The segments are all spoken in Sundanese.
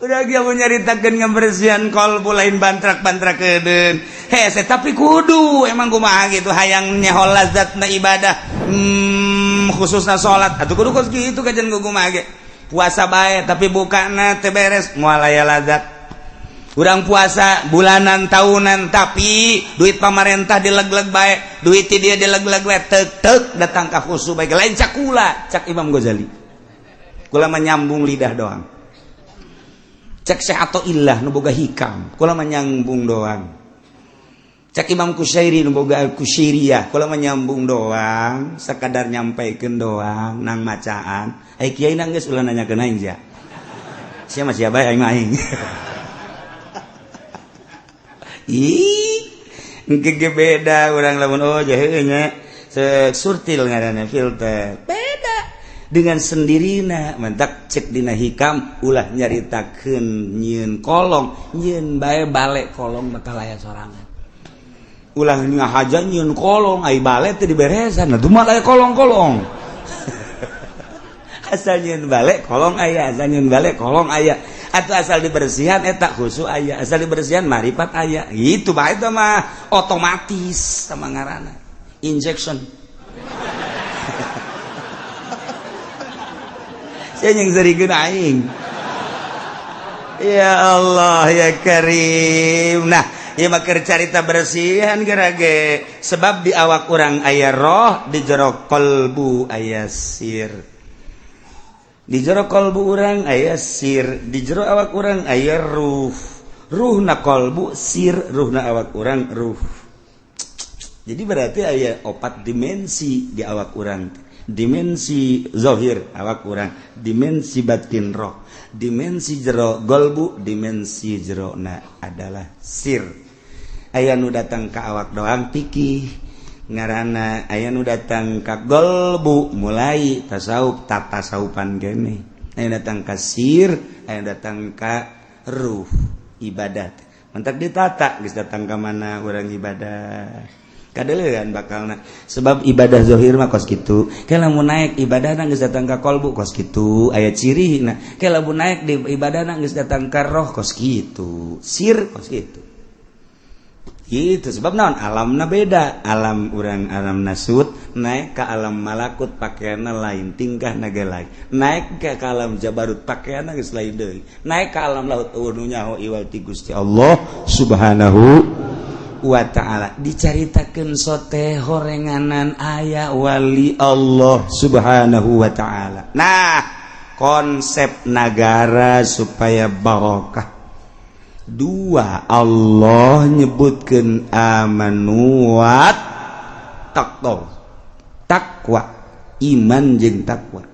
Udah dia mau nyaritakeun ngabersihan kolbu, lain bantrak-bantrak kedeun hese, tapi kudu emang kumaha gitu hayang nyaho lazatna ibadah, khususna salat atuh kudu kos kitu kajian kumaha ge. Puasa bae tapi bukana teu beres, moal aya lazat. Urang puasa bulanan, tahunan, tapi duit pamarentah dileg-leg bae, duit dia dileg-leg bae, tek tek datang ka khusu bae. Lain cak kula, cak Imam Ghazali, kula menyambung lidah doang. Cek Syekh Athaillah nu boga Hikam, kula menyambung doang. Cek Imam Kusyairi nu boga Al-Kusyairiyah, kula menyambung doang, sekadar nyampaikeun doang nang macaan. Ai kiai nang geus ulah nanyakeun aing sia. Sia mah sia bae, aing mah aing. Ih, engke ge beda urang lamun oh jahe nya surtil ngaranna filter. Beda dengan sendirina. Mentak cek dina Hikam, ulah nyaritakeun nyieun kolong, nyieun bae bale, kolong bakal aya sorangan. Ulah ngahaja nyieun kolong, ai bale teu diberesan, nah mah aya kolong-kolong. Asal nyieun bale kolong aya, asal nyieun bale kolong aya, atau asal dibersihan eta khusu aya, asal dibersihan marifat aya. Gitu bae, itu mah otomatis sama ngaranna injection. Saya yang serikeun aing. Ya Allah ya Karim. Nah, ieu mah keur carita bersihan gerage, sebab di awak urang aya roh, di jero kolbu aya sir. Di jero kolbu urang aya sir, di jero awak urang aya ruh. Ruhna kolbu sir, ruhna awak urang ruh. Jadi berarti aya opat dimensi di awak urang. Dimensi zohir awak urang, dimensi batin roh, dimensi jero golbu, dimensi jero na adalah sir. Aya nu datang ke awak doang pikih ngarana, aya nu datang ka golbu mulai tasawuf tatasawufan kene, aya datang ka sir, aya datang ka ruh ibadah. Mentak ditata geus datang ka mana urang ibadah kadelean bakalna, sebab ibadah zohir mah kos kitu. Ke lamun naik ibadah geus datang ka kolbu kos kitu, aya ciri. Nah, ke lamun naik di ibadah geus datang ka roh kos kitu, sir kos kitu gitu. Sebab naon? Alamna beda, alam urang alam nasut, naik ke alam malakut pakaianna lain, tingkah naga lain, naik ke alam jabarut pakaianna geus lain deui, naik ke alam lahut euweuh nu nyaho iwal ti Gusti Allah Subhanahu wa ta'ala. Dicaritakeun sote horenganan aya wali Allah Subhanahu wa ta'ala. Nah, konsep nagara supaya barokah dua, Allah nyebutkan amanu wat taqwa, takwa, iman jeung takwa.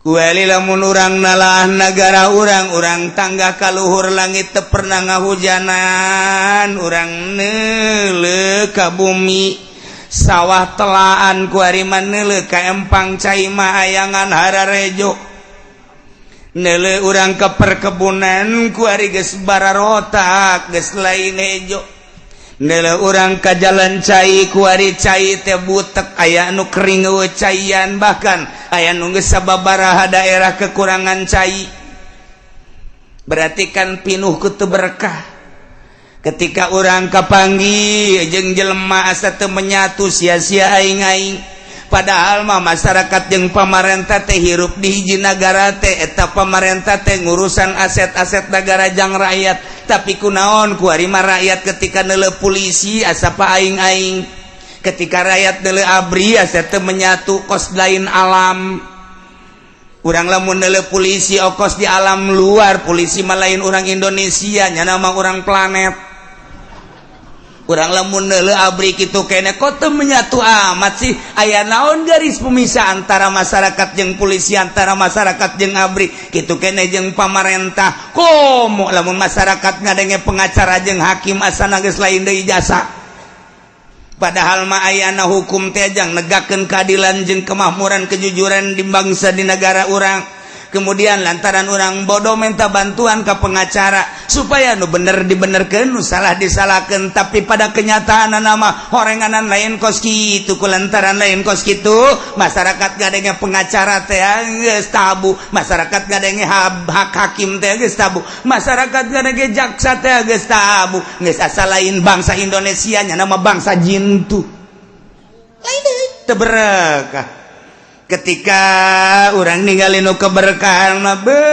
Kueli lamun urang nalaah nagara urang, urang tangga kaluhur langit teu pernah ngahujanan, urang neuleuh ka bumi sawah telaan, kuari mah neuleuh ka empang cai mah ayangan hararejo, neuleuh urang ke perkebunan kuari geus bararotak, geus lain hejo, neuleuh urang ka jalan cai kuari cai teh butek, aya nu kering eueuh caian, bahkan aya nu geus sababaraha daerah kekurangan cai. Berarti kan pinuh ku teu berkah. Ketika urang kapanggih jeung jelema asa teu menyatu, sia-sia aing-aing. Padahal mah masyarakat jeung pamarentah teh hirup di hiji nagara teh, eta pamarentah teh ngurusan aset-aset negara jang rakyat. Tapi kunaon kuari mah rakyat ketika neuleuh polisi asa pa aing-aing, ketika rakyat neuleuh ABRI asa teu menyatu, kos lain alam. Urang lamun neuleuh polisi okos di alam luar, polisi mah lain orang Indonesia, nyana mah orang planet. Urang lamun neuleuh ABRI kitu kene, kok teu menyatu amat sih? Aya naon garis pemisah antara masyarakat jeung polisi, antara masyarakat jeung ABRI kitu kene jeung pamarentah? Komo lamun masyarakat ngadenge pengacara jeung hakim asana geus lain deui jasa. Padahal mah ayana hukum teh jang negakeun keadilan jeung kemakmuran, kejujuran di bangsa, di negara urang. Kemudian lantaran urang bodoh minta bantuan ke pengacara supaya nu bener dibenerkeun, nu salah disalahkan. Tapi pada kenyataan nama horenganan lain kos kitu. Ku lantaran lain kos kitu, masyarakat ngadenge pengacara teh geus tabu, masyarakat ngadenge hak hakim teh geus tabu, masyarakat ngadenge jaksa teh geus tabu. Geus asa lain bangsa Indonesia nya, nama bangsa jintu lain deui, teu berkah. Ketika urang ninggalin nu keberkahan mah, be,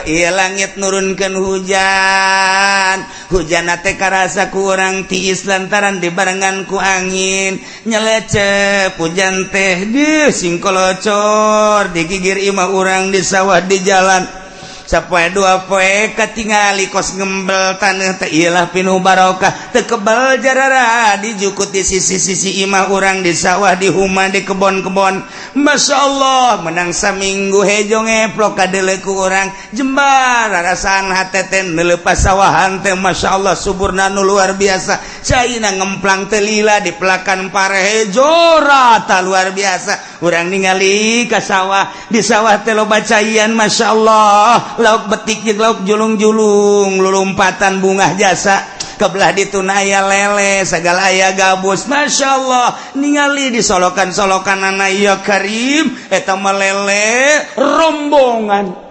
ieu langit nurunkeun hujan, hujan teh karasa ku urang tiis lantaran dibarengan ku angin nyelecep. Hujan teh di singkolocor di gigir imah urang, di sawah, di jalan. Sapoe dua poe katingali kos ngembel tanah teh. Iyalah, pinuh barokah, teu kebal jarara dijukut di sisi-sisi imah urang, di sawah, di huma, di kebon-kebon. Masya Allah, menang saminggu hejo ngeplok kadeuleu ku urang jembar rasaan hate teh neulepas sawahan teh. Masya Allah, suburna nu luar biasa, caina ngemplang teh lila, di pelakan pare hejo rata, luar biasa. Urang ningali ka sawah, di sawah teh loba caian. Masya Allah, lauk betik jeung lauk julung-julung lulumpatan, bungah jasa. Kebelah dituna aya lele segala, aya gabus. Masya Allah, ningali di solokan-solokan anak, ya Karim, eta mah lele rombongan.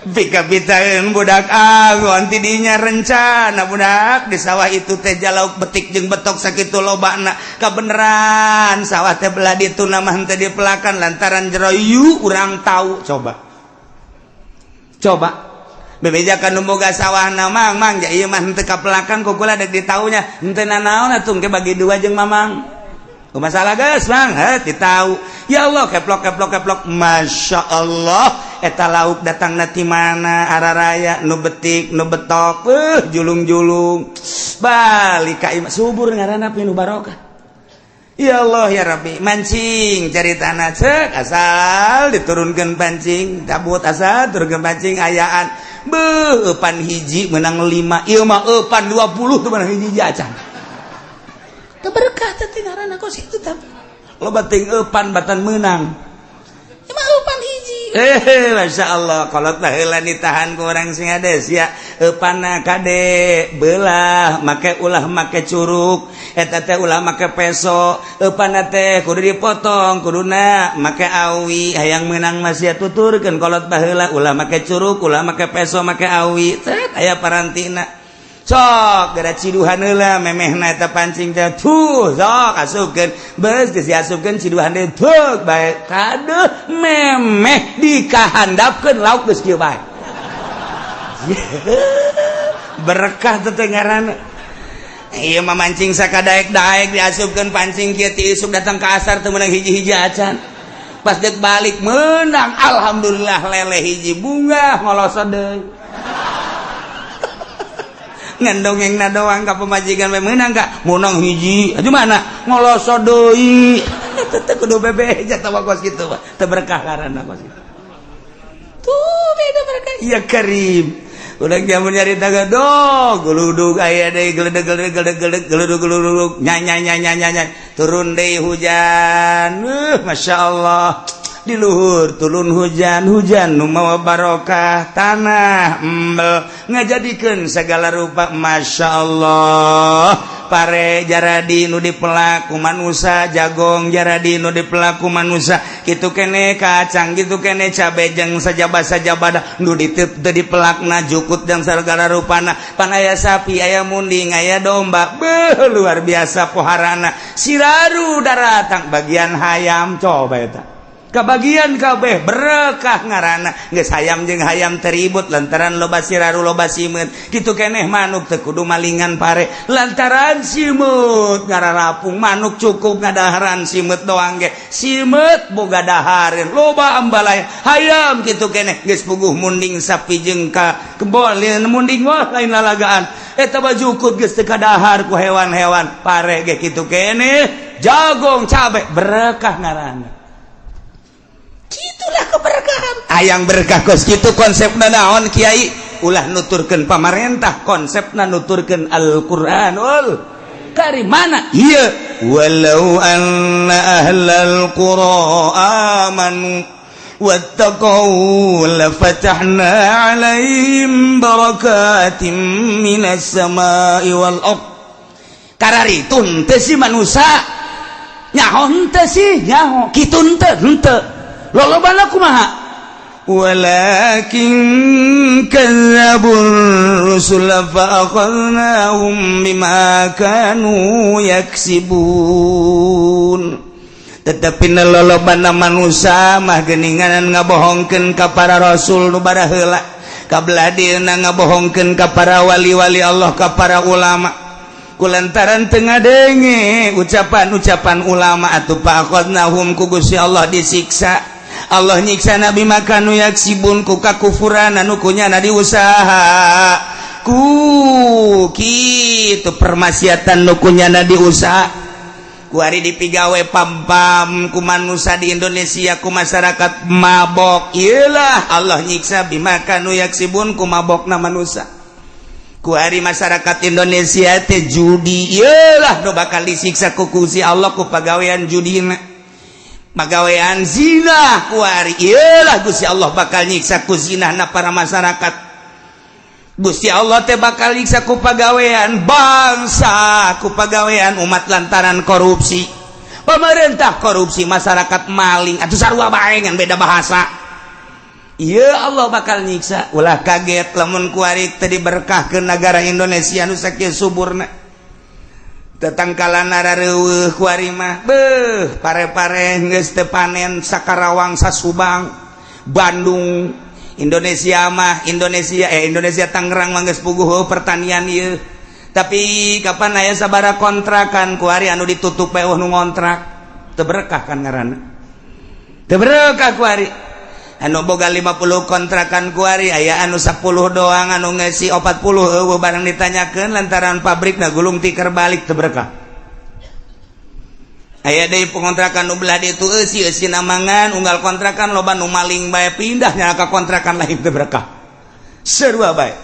Pika-pitaeun budak agon tidinya rencana budak di sawah itu teh lauk betik jeung betok sakitu lobana. Kabeneran sawah teh belah ditu mah henteu dipelakan lantaran jero yu urang tahu. Coba coba bebejakan nu boga sawahna, "Mang, Mang, ja ieu mah henteu kapelakan, ku kula dek ditaunya." "Henteu nanaon atuh, engke bagi dua jeung Mamang." "Masalah geus, Mang." Heh, ditau. Ya Allah, keplok keplok keplok. Masya Allah, eta lauk datang ti mana araraya, nu betik, nu betok, julung-julung balik ka imah. Subur ngaranna, pinuh barokah. Ya Allah ya Rabbi, mancing cari tanah cek asal diturunkan pancing tabut, asal turunkan pancing ayaan. Beuh, eupan hiji menang 5, ieu mah eupan 20 tuh menang hiji acan. Teu berkah teh ngaranna kos itu, tapi loba teuing eupan batan menang. Ieu mah eupan hiji. Masya Allah, kolot baheula ditahan ku orang sing hades ya. Eupanna kade belah make, ulah make curuk eta teh, ulah make peso. Eupanna teh kudu dipotong, kuduna make awi. Hayang menang masih tuturkeun kolot baheula, ulah make curuk, ulah make peso, make awi. Cet aya parantina, sok gara ciduhan heula memehna eta pancing teh. Tuh, sok asupkeun, beus geus diasupkeun, ciduhan deui, tuh bae kadeuh memeh dikahandapkeun lauk geus kieu bae. Berkah teh ngaranna. Ieu mah mancing sakadaek-daek, diasupkeun pancing kieu ti isuk datang ke asar teu meunang hiji-hiji acan. Pas dek balik menang, alhamdulillah, lele hiji. Bunga ngolosot deui, ngan dongeng na doang ka pemajikan we. "Meunang ka?" "Meunang hiji." "Aju mana?" "Ngolosot deui." Teu kudu bebeja tawa kos kitu mah teu berkah ngaranna kos kitu. Tuh beda berkah. Ya Karim, udah jamun nyarita gedog geludug aya deui, geledeg geledeg geledeg geledeg geludug geludug, nyanya nyanya nyanya, turun deui hujan. Masya Allah, di luhur turun hujan, hujan nu mawa barokah, tanah embel ngajadikeun segala rupa. Masya Allah, pare jaradi nu dipelak ku manusa, jagong jaradi nu dipelak ku manusa, kitu kene kacang, kitu kene cabe jeung sajaba-sajabada nu diteu teu dipelakna, jukut dan segala rupana. Pan aya sapi, aya munding, aya domba. Beuh, luar biasa poharana. Siraru daratang bagian hayam, coba eta kebagian kabeh. Berkah ngaranna. Geus hayam jeung hayam teribut lantaran loba siraru, loba simeut. Kitu keneh manuk, teu kudu malingan pare lantaran simeut ngararapung. Manuk cukup ngadaharan simeut doang ge, simeut boga dahareun, loba ambalaya. Hayam kitu keneh. Geus puguh munding, sapi jeung ka kebon munding, wah, lain lalagaan eta mah. Jukut geus teu kadahar ku hewan-hewan. Pare ge kitu keneh, jagong, cabe. Berkah ngaranna. Itulah keberkahan. Ayang berkah kos kitu konsepna naon, Kiai? Ulah nuturkeun pamarentah, konsepna nuturkeun Al-Qur'anul Karim. Mana ieu? Walau anna ahlal qura amanu wattaqau lafatahna 'alaihim barakatim minas sama'i wal ard. Kararitu henteu sih manusia, nyaho henteu sih, nyaho kitu henteu, henteu lolobana kumaha? Walakin kadzdzabur rusul fa akhadnahum bima kanu yaksibun. Tetapi lolobana manusia mah geningan ngabohongkeun ka para rasul nu baraheula, kabelah dieuna ngabohongkeun ka para wali-wali Allah, ka para ulama, kulantaran teu ngadenge ucapan-ucapan ulama atuh fa'akhadnahum, ku Gusti Allah disiksa. Allah nyiksa nabi makanu yaksibun, ku kakufuran anu kunyana diusaha, ku kitu permaksiatan nu kunyana diusaha. Kuari dipigawe pam-pam ku manusia di Indonesia, ku masyarakat mabok. Iyalah, Allah nyiksa bima kanu yaksibun, ku mabokna manusia. Kuari masyarakat Indonesia teh judi, iyalah nu bakal disiksa ku Gusti Allah ku pagawean judina. Pagawean zina kuari, iyalah Gusti Allah bakal nyiksa ku zinahna para masyarakat. Gusti Allah teh bakal nyiksa ku pagawean bangsa, ku pagawean umat lantaran korupsi. Pemerintah korupsi, masyarakat maling atau sarua bae, ngan beda bahasa. Iya, Allah bakal nyiksa. Ulah kaget lamun kuari teu diberkahkeun negara Indonesia nu sakieu suburna. Tetangkalan rareuweuh kuari mah, beuh, pare-pare geus teu panen Sakarawang, Sasubang, Bandung, Indonesia mah, Indonesia, eh, Indonesia Tangerang mah geus puguh pertanian ieu. Tapi kapan aya sabara kontrakan kuari anu ditutup bae nu ngontrak? Teu berkah kan ngaranna, teu berkah. Kuari anu boga 50 kontrakan, kuari aya anu 10 doang, anu ngeusi 40 euweuh barang ditanyakeun lantaran pabrik na gulung tikar balik. Teu berkah. Aya deui pengontrakan nu belah ditu eusi eusi namangan unggal kontrakan loba nu maling bae, pindah nya ka kontrakan lain. Teu berkah, sarua bae.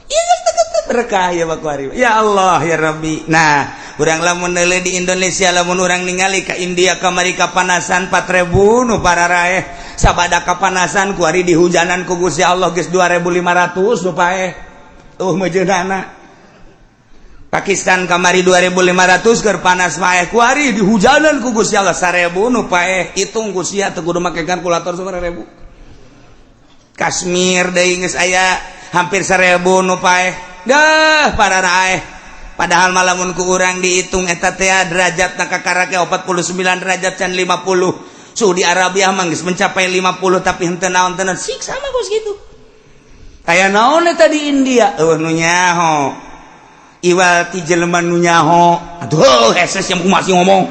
Ieu geus teu berkah ya kuari. Ya Allah, ya Rabbi. Nah, urang lamun neuleuh di Indonesia, lamun urang ningali ka India kamari kapanasan 4000 nu pararaeh sabada kapanasan, kuari dihujanan ku Gusti Allah geus 2500 nu paeh tuh meujeunana. Pakistan kamari 2500 keur panas paeh, kuari dihujanan ku Gusti Allah 1000 nu paeh. Hitung ku sia, teu kudu make kalkulator, 1000. Kashmir deui geus aya hampir 1000 nu paeh dah pararaeh. Padahal malamun ku urang dihitung eta teh derajat na kakarake 49 derajat can 50. Saudi Arabia mah geus mencapai 50, tapi henteu naon tenan, siksa mah kos kitu. Aya naon eta di India? Euweuh nu nyaho. Iwal ti jelema nu nyaho atuh heses yang masih ngomong.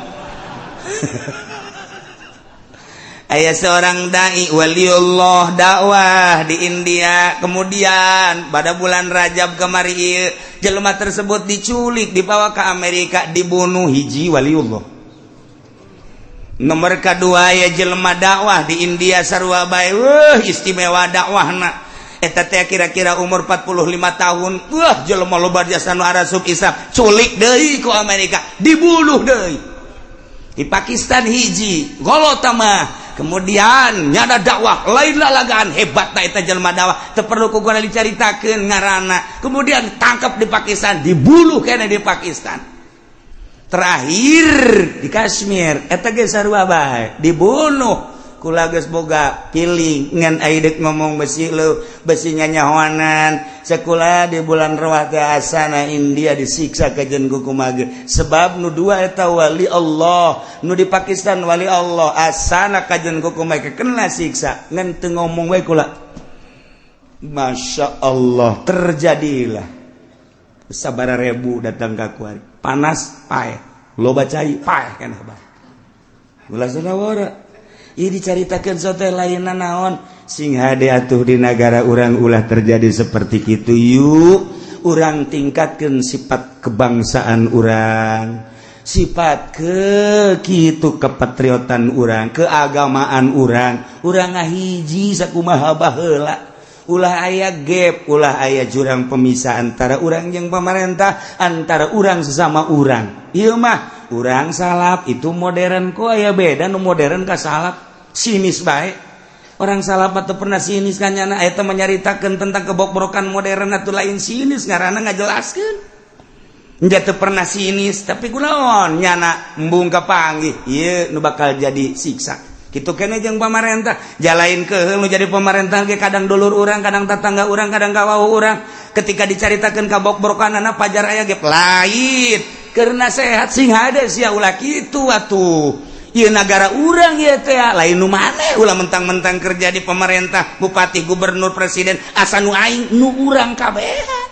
Aya seorang dai waliullah dakwah di India, kemudian pada bulan Rajab kemari ieu jelema tersebut diculik, dibawa ke Amerika, dibunuh. Hiji waliullah. Nomor kedua ya jelema dakwah di India sarua bae, wah, istimewa dakwahna. Eta teh kira-kira umur 45 tahun. Wah, jelema loba jasa nu arasup Islam, culik deui ku Amerika, dibunuh deui. Di Pakistan hiji golot mah, kemudian nyada dakwah lain lalagaan, hebat ta eta jelema dakwah, teu perlu ku gua dicaritakeun ngaranna. Kemudian tangkap di Pakistan, dibunuh kene di Pakistan. Terakhir di Kashmir eta ge sarua bae, dibunuh. Kula geus boga piling ngan ai deuk ngomong besi leu besi nyanyahoanan. Sekolah di bulan Rawah teh asana India disiksa kajen ku kumaha, sebab nu dua eta wali Allah, nu di Pakistan wali Allah, asana kajen ku kumaha kena siksa ngan teu ngomong we kula. Masya Allah, terjadilah sabara ribu datang ka kuari, panas paeh, loba cai paeh kan bae. Ulah sanawara. Ieu dicaritakeun sote lainna naon, sing hade atuh di negara urang ulah terjadi seperti kitu. Yuk, urang tingkatkeun sifat kebangsaan urang, sifat ke kitu kepatriotan urang, keagamaan urang. Urang ngahiji sakumaha baheula, ulah aya gap, ulah aya jurang pemisah antara urang yang pemerintah, antara urang sesama urang. Ieu mah Urang salaf itu modern, kok aya beda nu modern ka salaf? Sinis bae. Orang salaf atau pernah sinis kan nyana eta menyaritakeun tentang kebokbrokan modern atau lain sinis, ngaranna ngajelaskeun. Nya teu pernah sinis, tapi kunaon nyana embung kapanggih ieu nu bakal jadi siksa. Kitu kene jeung pamarentah, jalain keheul nu jadi pamarentah ge, kadang dulur urang, kadang tetangga urang, kadang kawauh urang. Ketika dicaritakeun kabokbrokanana pajar aya ge lain karena sehat sing hade sia, ulah kitu atuh. Ieu nagara urang ieu teh, lain nu maneh. Ulah mentang-mentang kerja di pemerintah, bupati, gubernur, presiden, asa nu aing, nu urang kabehan.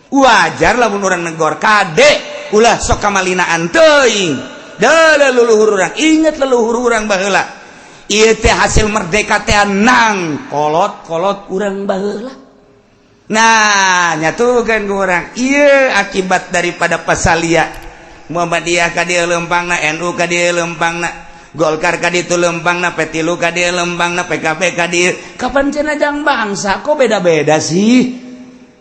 Wajar lamun urang negor, kade ulah sok kamalinaan teuing. Da leluhur urang, inget leluhur urang baheula. Ieu teh hasil merdeka teh nang kolot-kolot urang baheula. Nah, nyatukan ke orang iya akibat daripada pasalia Muhammadiyah ka dieu lempangna, NU ka dieu lempangna, Golkar ka ditu lempangna, P3 ka dieu lempangna, PKB ka dieu. Kapan cenah jang bangsa, kok beda-beda sih?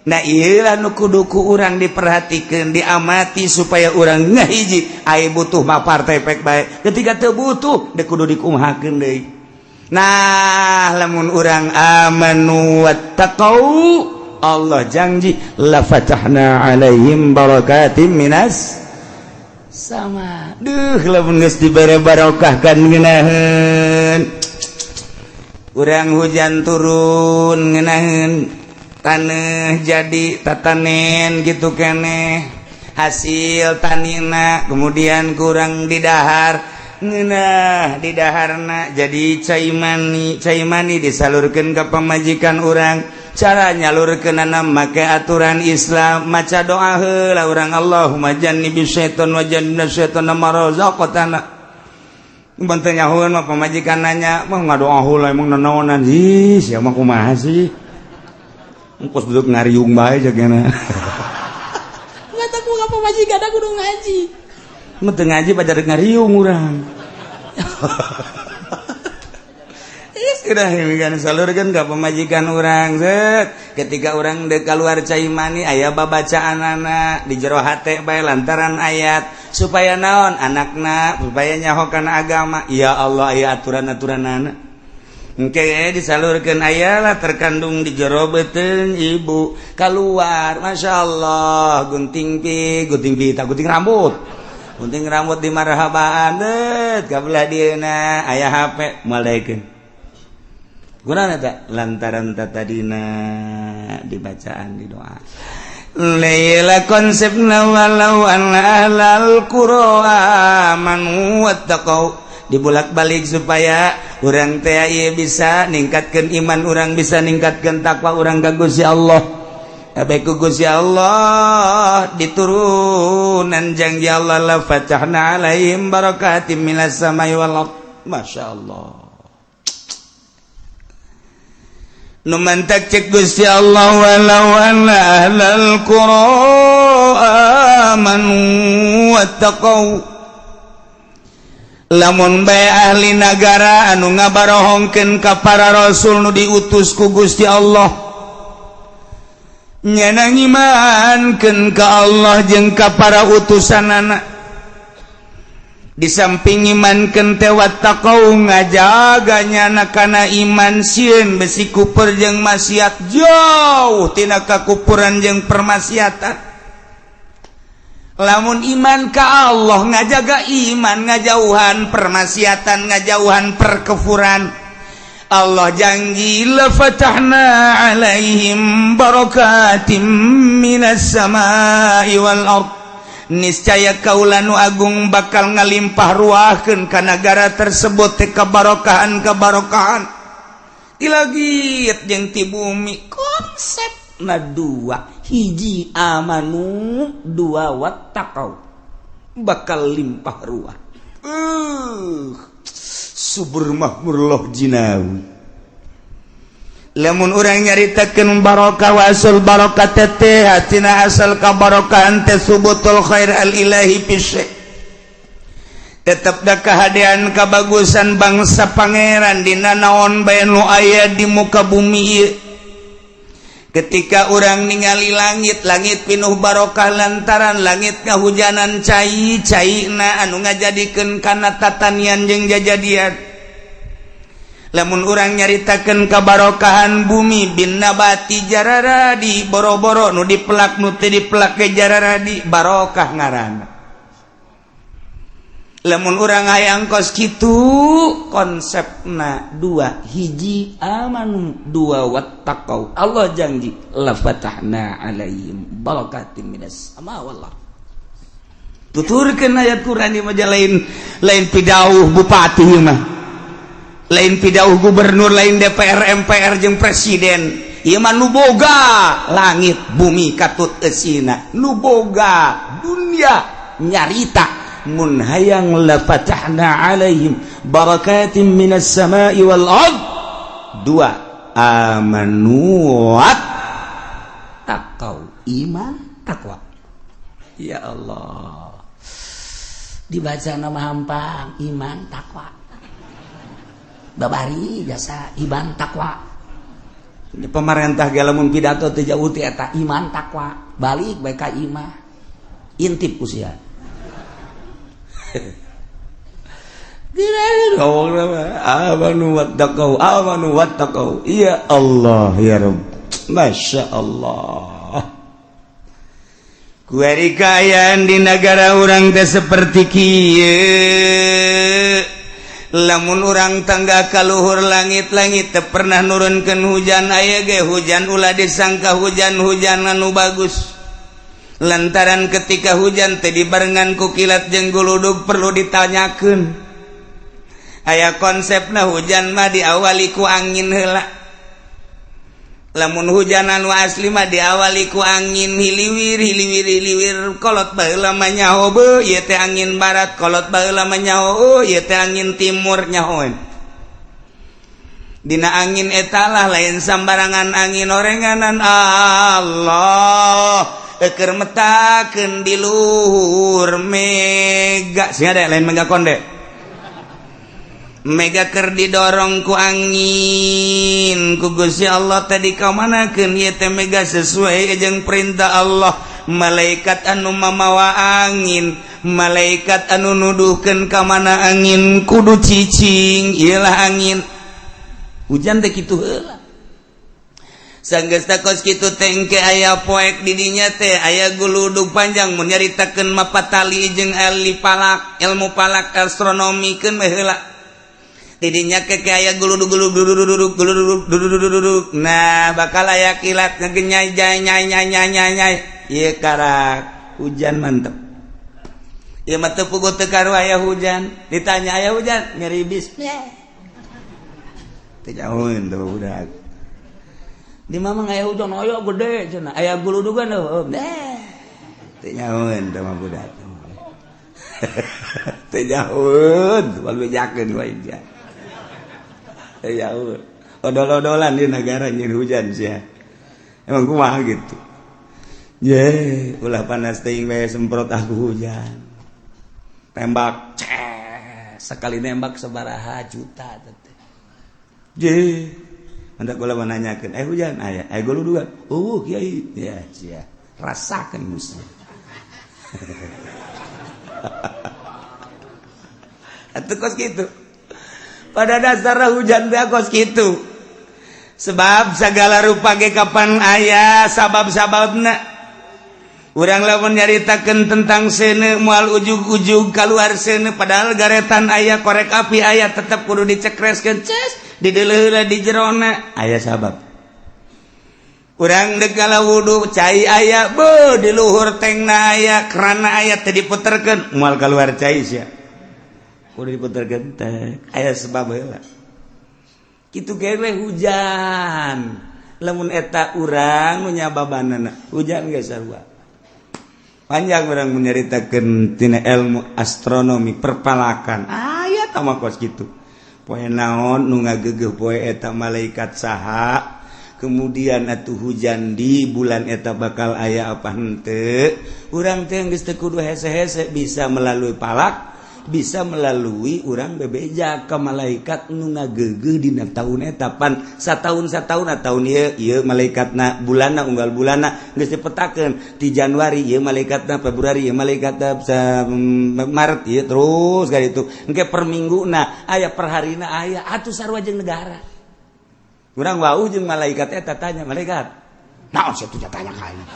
Nah, iyalah nu kudu ku urang diperhatikan, diamati supaya urang ngahiji. Ai butuh mah partai pek bae, ketika teu butuh dek kudu dikumahakeun deui. Nah, lamun urang amanu wattaqau, Allah janji la fatahna alaihim barakatim minas sama. Duh, lamun geus dibere barokah kan ngeunaheun urang, hujan turun ngeunaheun, tanah jadi tatanen gitu keneh hasil tanina. Kemudian kurang didahar ngeunah, didaharna jadi cai mani, cai mani disalurkeun ke pamajikan urang. Cara nyalurkeunana make aturan Islam, maca doa heula urang, Allahumma jannibis syaiton wa jannibna syaiton ma razaqtana. Mun teu nyahoeun mah pamajikan nanya mah, ngadoa heula emang nanaonan ih sia mah, kumaha sih? Engkos duduk ngariung bae jagana. Nggak tahu apa pamajikan aku kudu ngaji. Mun teu ngaji pajar ngariung urang. Sudah kan salurkan ke pemajikan urang, set. Ketika urang dek keluar cai mani, aya babacaan anak di jero hate bae lantaran ayat supaya naon anakna supaya nyaho kana agama. Ya Allah, aya aturan-aturan anak. Engke disalurkan, ayalah terkandung di jero beuteung ibu keluar, masya Allah, gunting pi gunting pita, gunting rambut, gunting rambut di marhabaan det kabelah dieuna aya HP moal daekeun. Gunana tak lantaran tadina dibacaan di doa. Laila konsepna walau anna ahlal qura amanu wattaqau dibulak-balik supaya urang teh ieu bisa ningkatkeun iman urang, bisa ningkatkeun takwa urang ka Gusti Allah. Abe ku Gusti Allah diturunan janji Allah la fatahna alaihim barakatim minas samai wal ard. Masya Allah. Nu mantak cek Gusti Allah walau anna ahlal qura amanu wattaqau, lamun bae ahli nagara anu ngabarohongkeun ka para rasul nu diutus ku Gusti Allah nyana ngimankeun ka Allah jeung ka para utusanana, di samping imankeun teh wattaqau ngajaga nyana kana iman, sieun besi kupur jeung maksiat, jauh tina kakupuran jeung permaksiatan. Lamun iman ka Allah, ngajaga iman, ngajauhan permaksiatan, ngajauhan perkufuran, Allah janji la fatahna alaihim barakatim minas samai wal ard, niscaya kaula nu agung bakal ngalimpah ruahkeun ka nagara tersebut teh kabarokahan kabarokahan ti langit jeung ti bumi. Konsep na dua, hiji amanu, dua wattaqau, bakal limpah ruah, subur makmur loh jinawi. Lamun urang nyaritakeun barokah, wasul barokah teh hatina asal kabarokahan teh subutul khair al ilahi fi syai', tetep da kahadean kabagusan bangsa Pangeran dina naon bae nu aya di muka bumi ieu. Ketika urang ningali langit, langit pinuh barokah lantaran langit ngahujanan cai caina anu ngajadikeun kana tatanian jeung jajadian. Lamun urang nyaritakeun kabarokahan bumi bin nabati, jararadi boro-boro nu dipelak, nu teu dipelak ge jararadi barokah ngaranna. Lamun urang hayang kos kitu, konsepna dua: hiji amanu, dua wattaqau. Allah janji la fatahna alaihim barakatim minas sama wallah. Tuturkeun ayat Quran ieu mah, lain lain pidauh bupati mah, lain pidauh gubernur, lain DPR, MPR jeung presiden. Ieu mah nu boga langit bumi katut eusina, nu boga dunia nyarita mun hayang la fatahna alaihim barakatim minas sama'i wal ard, dua: amanu taqau, iman, takwa. Ya Allah, dibaca nama hampang iman takwa, babari jasa iman takwa. Pemerintah ge lamun pidato teu jauh ti eta iman takwa, balik bae ka imah, intip usia. Amanu wattaqau, amanu wattaqau. Ya Allah, ya Rabb, Masya Allah. Kuari kaayaan di negara urang teh seperti kieu. Lamun urang tangga kaluhur langit-langit teu pernah nurunkeun hujan, aya ge hujan ulah disangka hujan-hujan anu bagus, lantaran ketika hujan teh dibarengan ku kilat jeung guludug. Perlu ditanyakeun, aya konsepna hujan mah diawali ku angin heula. Lamun hujan anu asli mah diawali ku angin hiliwir hiliwir hiliwir. Kolot baheula mah nyaho, beuh, ieu teh angin barat. Kolot baheula mah nyaho, oh, ieu teh angin timur. Nyahoeun dina angin etalah, lain sambarangan angin orenganan Allah eker metakeun di luhur mega. Sing ada lain mega konde, mega ker didorong ku angin ku Gusti Allah tadi kamanakeun ieu teh mega sesuai jeung perintah Allah. Malaikat anu mamawa angin, malaikat anu nuduhkeun ka mana angin kudu cicing, iyalah angin hujan teh kitu heula. Sanggeus kos kitu tengke aya poek didinya teh aya guludug panjang. Mun nyaritakeun mapatali jeung ahli falak, ilmu falak, astronomi, keun we heula. Didinya ke aya guludug guludug guludug guludug guludug. Nah, bakal aya kilat ngegenyai jai nyai nyai nyai nyai nyai, ieu karak hujan mantep. Ieu mah teu puguh teu karu aya hujan. Ditanya aya hujan, ngeribis teu jauhin tuh budak di mama. Aya hujan, aya gede cenah, aya guludugan heuh deh, teu nyahoeun teh mah budak, teu nyahoeun. Wal bejakeun wae dia, teu nyahoeun. Odol-odolan di negara nyeun hujan sia. Emang kumaha gitu ye, ulah panas teuing bae, semprot aku hujan, tembak ces, sekali nembak sabaraha juta teh je. Hendak kula menanyakan, eh, hujan aya, eh, guludugan oh kiai ya sia, rasakan musuh. Atuh kos gitu. Pada dasarnya hujan teh kos gitu, sebab segala rupa ge kapan aya sabab-sababna. Urang lamun nyaritakeun tentang seuneu, moal ujug-ujug keluar seuneu, padahal garetan aya, korek api aya, tetep kudu dicekreskeun ces, dideuleuh di jerona aya sabab. Urang dek wudhu, cai aya be di luhur tengna, aya kerana aya, teu diputerkeun moal keluar cai sia, kudu diputerkeun teh aya sebab heula. Kitu ge hujan, lamun eta urang nu nyababanana hujan geus sarua. Panjang urang menyaritakeun tina ilmu astronomi, perpalakan, aya tah kos kitu. Poe naon nu ngagegeuh poe eta, malaikat saha, kemudian atuh hujan di bulan eta bakal aya apa henteu. Urang teh geus teu kudu hese-hese, bisa melalui palak. Bisa melalui urang bebeja ke malaikat nu ngageugeuh dina taun eta. Pan sataun sataun, tahun ieu ieu malaikatna, bulanna, unggal bulanna geus dipetakeun. Di Januari ieu malaikatna, Februari ieu malaikatna, Maret ieu, terus ka itu engke per mingguna aya, per harina aya atuh, sarua jeung negara. Urang wau jeung malaikat eta, tanya malaikat, "Naon sia tuh?" Tanya ka aing.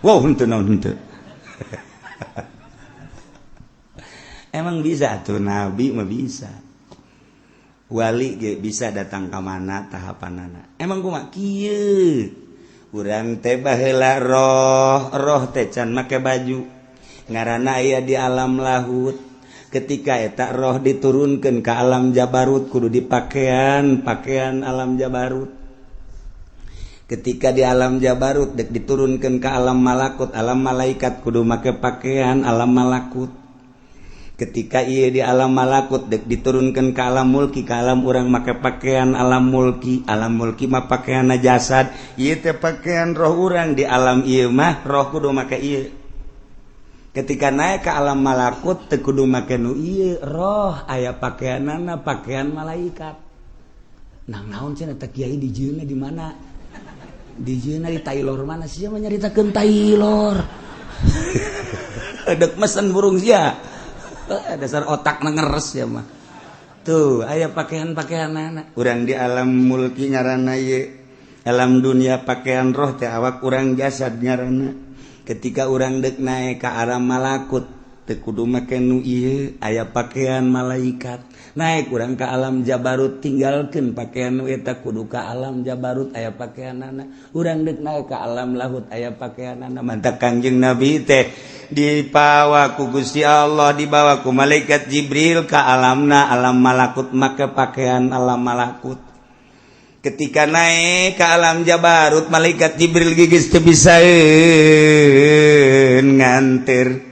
Wow, henteu naon, henteu. Emang bisa tuh, nabi mah bisa. Wali ge bisa datang ke mana tahapanana. Emang kumaha kieu? Urang teh baheula roh, roh teh can make baju. Ngaranna aya di alam lahut. Ketika eta roh diturunkan ke alam jabarut, kudu dipakaian pakaian alam jabarut. Ketika di alam jabarut dek diturunkan ke alam malakut, alam malaikat, kudu make pakaian alam malakut. Ketika ia di alam malakut dek diturunkan ke alam mulki, ke alam urang, make pakaian alam mulki. Alam mulki mah pakaian jasad, ieu teh pakaian roh urang. Di alam ieu mah roh kudu make ieu. Ketika naik ke alam malakut teu kudu make nu ieu, roh aya pakaianana pakaian malaikat. Nah, naon cenah teh kiai dijieunna di mana? Dijieunna di Taylor mana sih mah nyaritakeun Taylor. Dek mesen burung sia. Dasar otak ngeres ya mah. Tuh, aya pakaian-pakaian anak. Urang di alam mulki ngaranna ieu. Alam dunia pakaian roh teh awak urang, jasad ngaranna. Ketika urang dek naik ke alam malakut teu kudu make nu ieu, aya pakaian malaikat. Naik urang ke alam jabarut, tinggalkeun pakaian nu eta, kudu ka alam jabarut, aya pakaianana. Urang dek naik ke alam lahut, aya pakaianana. Mantak Kangjeng Nabi teh dipawa ku Gusti Allah, dibawa ku malaikat Jibril ke alamna alam malakut, make pakaian alam malakut. Ketika naik ke alam jabarut, malaikat Jibril gigis teu bisa nganter.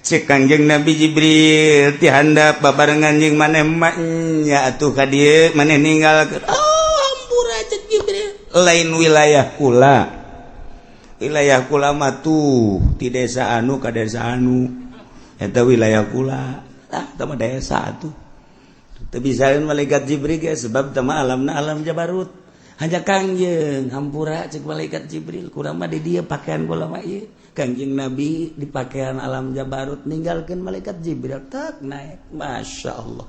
Cek Kangjeng Nabi, "Jibril, ti handap babarengan jeung maneh nya atuh ka dieu, maneh ninggalkeun." "Oh, hampura," cek Jibril, "lain wilayah kula. Wilayah kula mah tuh ti desa anu ka desa anu, eta wilayah kula." Ah, tah mah desa atuh. Teu bisaeun malaikat Jibril ge, sebab tah mah alamna alam jabarut. "Hanya Kangjeng, hampura," cek malaikat Jibril, "kula mah di dieu, pakaian kula mah ieu." Kangjeng Nabi di pakaian alam jabarut, ninggalkeun malaikat Jibril, tak naik. Masya Allah.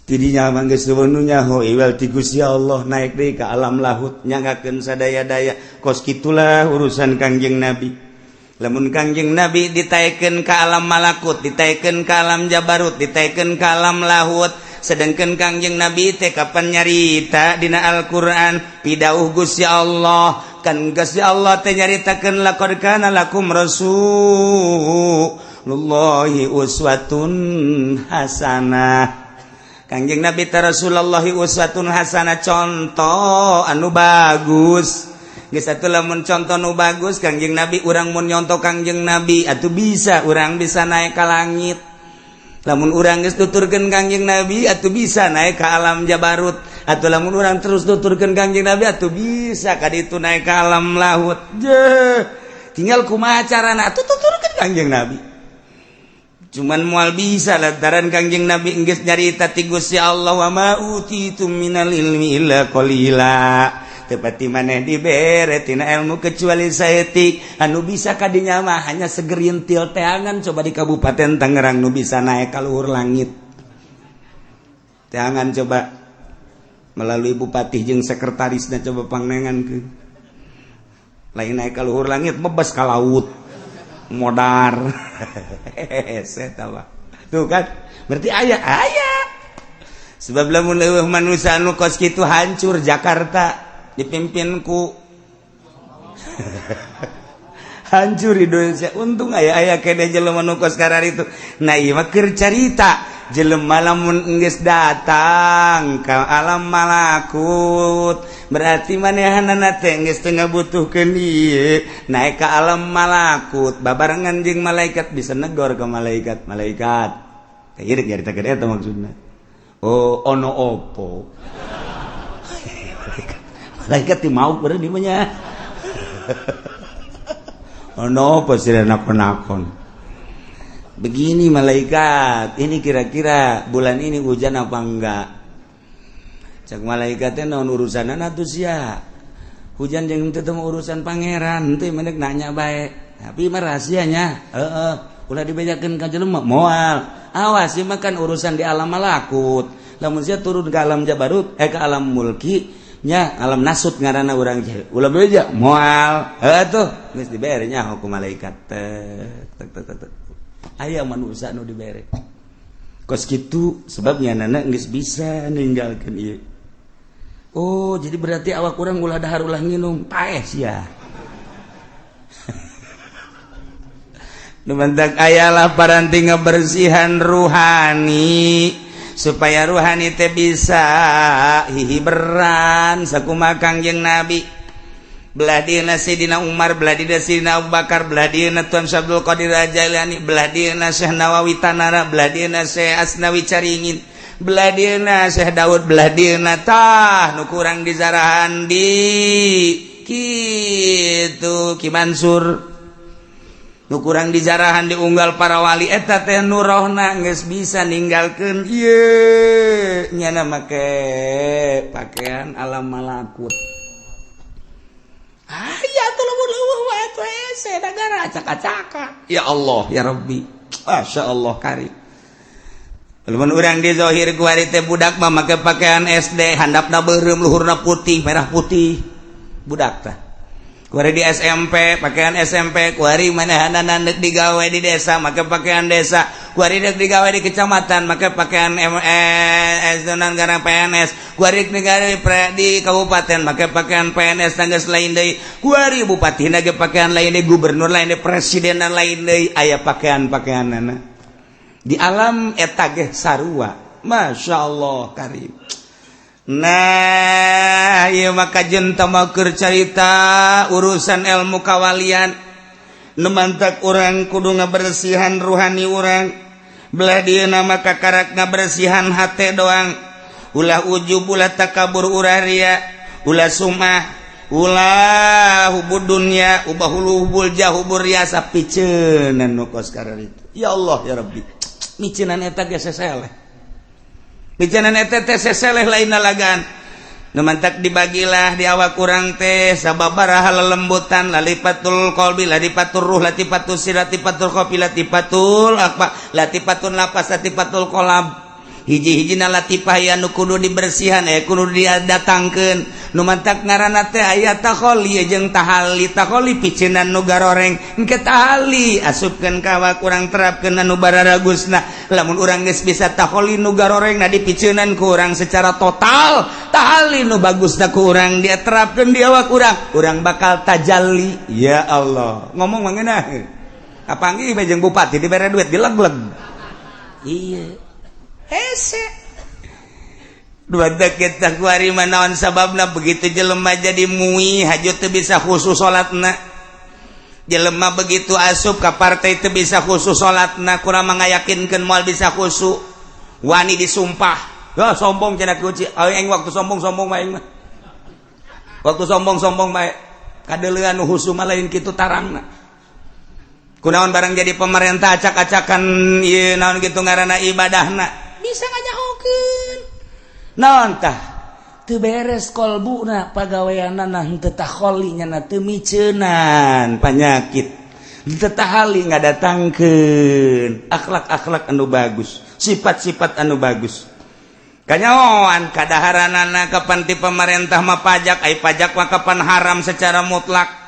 Tidinya mah geus nu nyaho iwal ti Gusti Allah, naik deui ka alam lahut, nyanggakeun sadaya-daya. Kos kitulah urusan Kangjeng Nabi. Lamun Kangjeng Nabi ditaikeun ka alam malakut, ditaikeun ka alam jabarut, ditaikeun ka alam lahut, sedangkan Kangjeng Nabi teh kapan nyarita dina Al-Qur'an, pidauh Gusti Allah kan, Gusti Allah teh nyaritakeun, "Laqad kana lakum Rasulullahi uswatun hasanah." Kangjeng Nabi teh Rasulullah uswatun hasanah, contoh anu bagus. Geus atuh, lamun contoh nu bagus Kangjeng Nabi, urang mun nyontoh Kangjeng Nabi atuh bisa, urang bisa naik ka langit. Lamun urang geus tuturkeun Kangjeng Nabi atuh bisa naik ke alam jabarut. Atau lamun urang terus tuturkeun Kangjeng Nabi atuh bisa ka ditu naik ke alam lahut. Je, tinggal kumaha carana atuh tuturkeun Kangjeng Nabi. Cuman moal bisa lantaran Kangjeng Nabi geus nyarita ti Gusti Allah, "Wa ma utitum minal ilmi illa qalila." Teu pati maneh dibere tina ilmu kecuali saeutik. Anu bisa kadinya mah hanya segerintil teangan. Coba di Kabupaten Tangerang nu bisa naik ka luhur langit teangan, coba melalui bupati jeung sekretarisna, coba pangnengan ke lain naik ka luhur langit, bebas ka laut modar. Saya tuh kan berarti aya aya sebab lamun leuweuh manusia anu kos kitu, hancur Jakarta dipimpin ku, hancur Indonesia. Untung aya aya kene jelema nu kos itu. Nah, ieu mah keur carita jelema lamun geus datang ka alam malakut, berarti manehanana teh geus teu ngabutuhkeun ieu. Naik ke alam malakut babarengan jeung malaikat, bisa negor ke malaikat. Malaikat ieu rek nyaritakeun eta maksudna. Oh, ono opo? Malaikat ti mau beureun di mah nya. Ono apa sih nakon-nakon? Begini malaikat, ini kira-kira bulan ini hujan apa enggak? Cek malaikatnya, naon urusan atuh sia? Hujan jeung teu urusan Pangeran, teu mendek nanya bae. Tapi mah rahasianya, heeh, ulah dibejakeun ka jelema moal. Awas ieu mah kan urusan di alam malakut. Lamun sia turun ke alam jabarut, eh, ke alam mulki nya, alam nasut ngaranna urang, ulah beja moal. Heuh tuh, geus dibere nya hukum malaikat. Tek tek tek tek. Aya manusia nu dibere kos kitu sebabnya nana geus bisa ninggalkeun ieu. Oh, jadi berarti awak kurang ulah dahar, ulah nginum, paeh sia. Nu mantak ayalah paranti ngebersihan ruhani supaya ruhani teh bisa hihiberan sakumaha Kangjeng Nabi, belah dieuna Sayyidina Umar, belah dieuna Sayyidina Abu Bakar, belah dieuna Tuan Syekh Abdul Qadir Jailani, belah dieuna Syekh Nawawi Tanara, belah dieuna Syekh Asnawi Caringin, belah dieuna Syekh Daud, belah dieuna tah nu kurang dizarahan di kitu Ki Mansur, nu kurang dijarahan diunggal para wali eta teh nu rohna geus bisa ninggalkeun ieu nyana make pakaian alam malakut. Aya tuh lamun leuweuh wae tuh hese negara acak-acakan. Ya Allah ya Rabbi, Masya Allah karim. Lamun urang di zahir kuari teh budak mah make pakaian SD, handapna beureum, luhurna putih, merah putih, budak tah. Kuari di SMP pakaian SMP, kuari manehanana deuk digawe di desa make pakaian desa, kuari deuk digawe di kecamatan make pakaian MS dan garang PNS, kuari digawe di kabupaten make pakaian PNS tanggas lain deui, kuari bupati ge pakaian lain deui, gubernur lain deui, presiden lain deui, aya pakaian-pakaianana di alam eta ge sarua. Masya Allah karim. Nah, ieu maka jenta keur carita urusan ilmu kawalian. Nu mantak urang kudu ngabersihan ruhani urang. Belah dieuna maka karak ngabersihan hate doang. Ulah ujub, ulah takabur, ulah ria, ulah sumah, ulah hubud dunya, ubah hubul jah, hubur riasa, piceunan nu kos itu. Ya Allah ya Rabbi. Miceunan eta ge seseleh. Micenan eta teh seseleh lain lalagan. Nu mantak dibagilah di awak urang teh sababaraha lelembutan, latifatul qalbi, latifatul ruh, latifatul sir, latifatul khafi, latifatul akba, latifatun lapas, latifatul qalab. Hiji-hijina latifah ya nu kudu dibersihan, eh, kudu didatangkeun. Nu mantak ngaranna teh aya takholi jeung tahali. Takholi piceunan nu garoreng, engke tahali asupkeun ka awak urang, terapkeun anu bararagusna. Lamun urang geus bisa takholi nu garoreng na dipiceunan ku urang secara total, tahali nu bagusna ku urang dia terapkeun di awak urang, urang bakal tajalli. Ya Allah, ngomong mah ngeunah kapanggih bae jeung bupati dibere duit dileg-leg. Iya hese dua kita kuari manaon sababna begitu jelema jadi mui haju teu bisa khusus salatna, jelema begitu asup ka partai teu bisa khusus salatna, kurang mengayakinkeun moal bisa khusyuk, wani disumpah. Ya sombong cenah kunci aing, waktu sombong-sombong mah aing mah, waktu sombong-sombong bae kadeuleuan nu khusyuk mah lain kitu tarangna. Kunaon barang jadi pemerintah acak-acakan ieu naon gitu ngaranna ibadahna bisa nganyahokeun naon tah, teu beres kolbuna, pagaweanana henteu takholi nya, teu miceunan panyakit, henteu tahali ngadatangkeun akhlak-akhlak anu bagus, sifat-sifat anu bagus. Kanyahoan kadaharanana kapan ti pemerintah mah pajak, ai pajak mah kapan haram secara mutlak.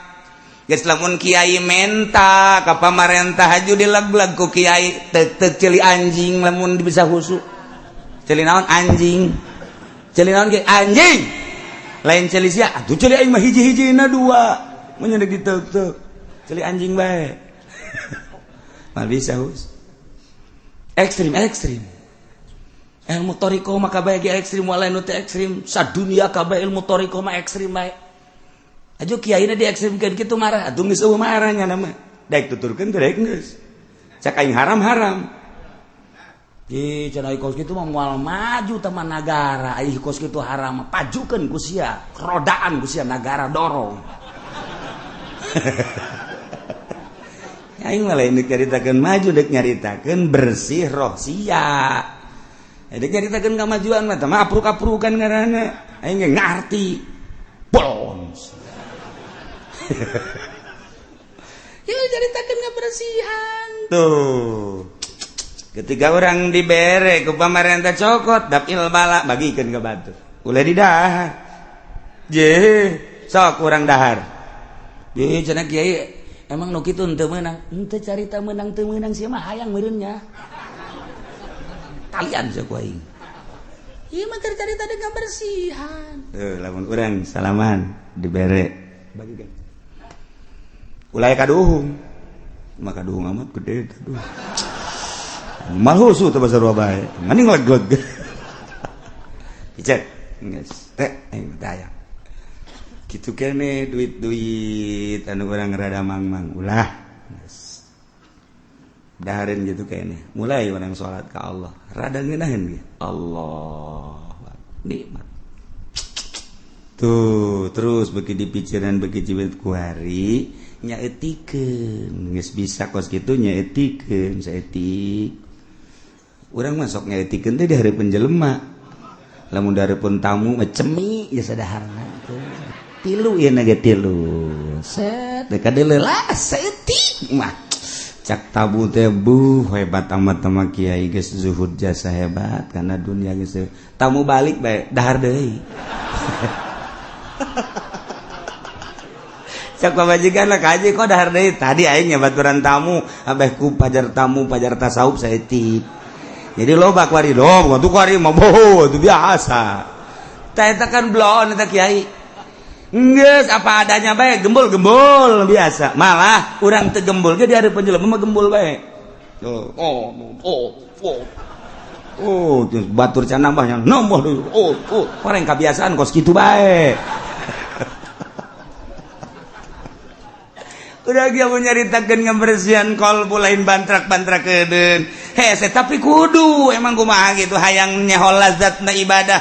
Geus lamun kiai menta ka pamarentah haju dileg-leg ku kiai, tek tek ceuli anjing lamun bisa khusyuk. Ceuli naon anjing? Ceuli naon ge anjing? Lain ceuli sia, atuh ceuli aing mah hiji-hijina dua. Mun deuk ditek-tek. Ceuli anjing bae. Mah bisa hus. Ekstrim ekstrim. Ilmu thoriqoh mah kabeh ge ekstrim, walain nu teu ekstrim, sadunia kabeh ilmu thoriqoh mah ekstrim bae. Aja kiai di ekstrimkeun kitu marah, atuh geus eueuh marahnya nama. Daek tuturkeun teh daek geus. Cak aing haram-haram. Ih, cenah kos kitu mah moal maju teman nagara, ai kos kitu haram, pajukeun ku sia, rodaan ku sia nagara dorong. Aing mah lain nyaritakeun maju, dek nyaritakeun bersih roh sia. Dek nyaritakeun kamajuan mah mah apruk-aprukan ngaranna. Aing ge ngarti. Bolon. Ieu nyaritakeun kabersihan. Tuh. Ketika orang dibere ku pamarentah cokot dapil bala bagikeun ka batur. Ulah didahar. Je, sok urang dahar. Je cenah kiai emang nu kitu henteu meunang. Henteu carita meunang teu meunang sia mah hayang meureun nya. Kalian sia ku aing. Ieu mah keur carita dengan bersihan. Tuh lamun urang salaman dibere bagikeun. Ulah kaduhung. Maka kaduhung amat gede aduh. Malhusu teh basarua bae. Mending leg-leg. Icet. Geus teh aing teh hayang. Kitu kene duit-duit anu urang rada mangmang ulah. Geus. Dahareun gitu kene. Mulai urang salat ka Allah. Rada ngeunaheun ge. Allah nikmat. Tuh, terus beuki dipikiran beuki cibet ku hari nyaetikeun. Geus bisa kos kitu nyaetikeun saeutik. Urang masuk nyaetikeun teh di hareupeun jelema. Lamun di hareupeun tamu mah cemi geus sadaharna teh. Tilu ieu na ge tilu. Set teh kadeuleu lah saeutik mah. Cak tabu teh buh hebat amat sama kiai geus zuhud jasa hebat karena dunia geus tamu balik bae dahar deui. Cak pamajikan lah kaji kok dahar deui tadi aing baturan tamu abeh ku pajar tamu pajar tasawuf saeutik. Jadi loba kuari loba tuh kuari mah boh itu biasa. Tah eta kan bloon eta kiai. Geus apa adanya bae gembul-gembul biasa. Malah urang teu gembul ge di hareupeun jelema mah gembul bae. Oh oh oh oh. Oh, terus batur can nambahnya nambah deui. Oh, oh, orang kebiasaan kos kitu bae. Udah dia mau nyaritakeun ngabersihan kolbu lain bantrak-bantrak kedeun. Hese tapi kudu emang kumaha gitu hayang nyaho lazatna ibadah.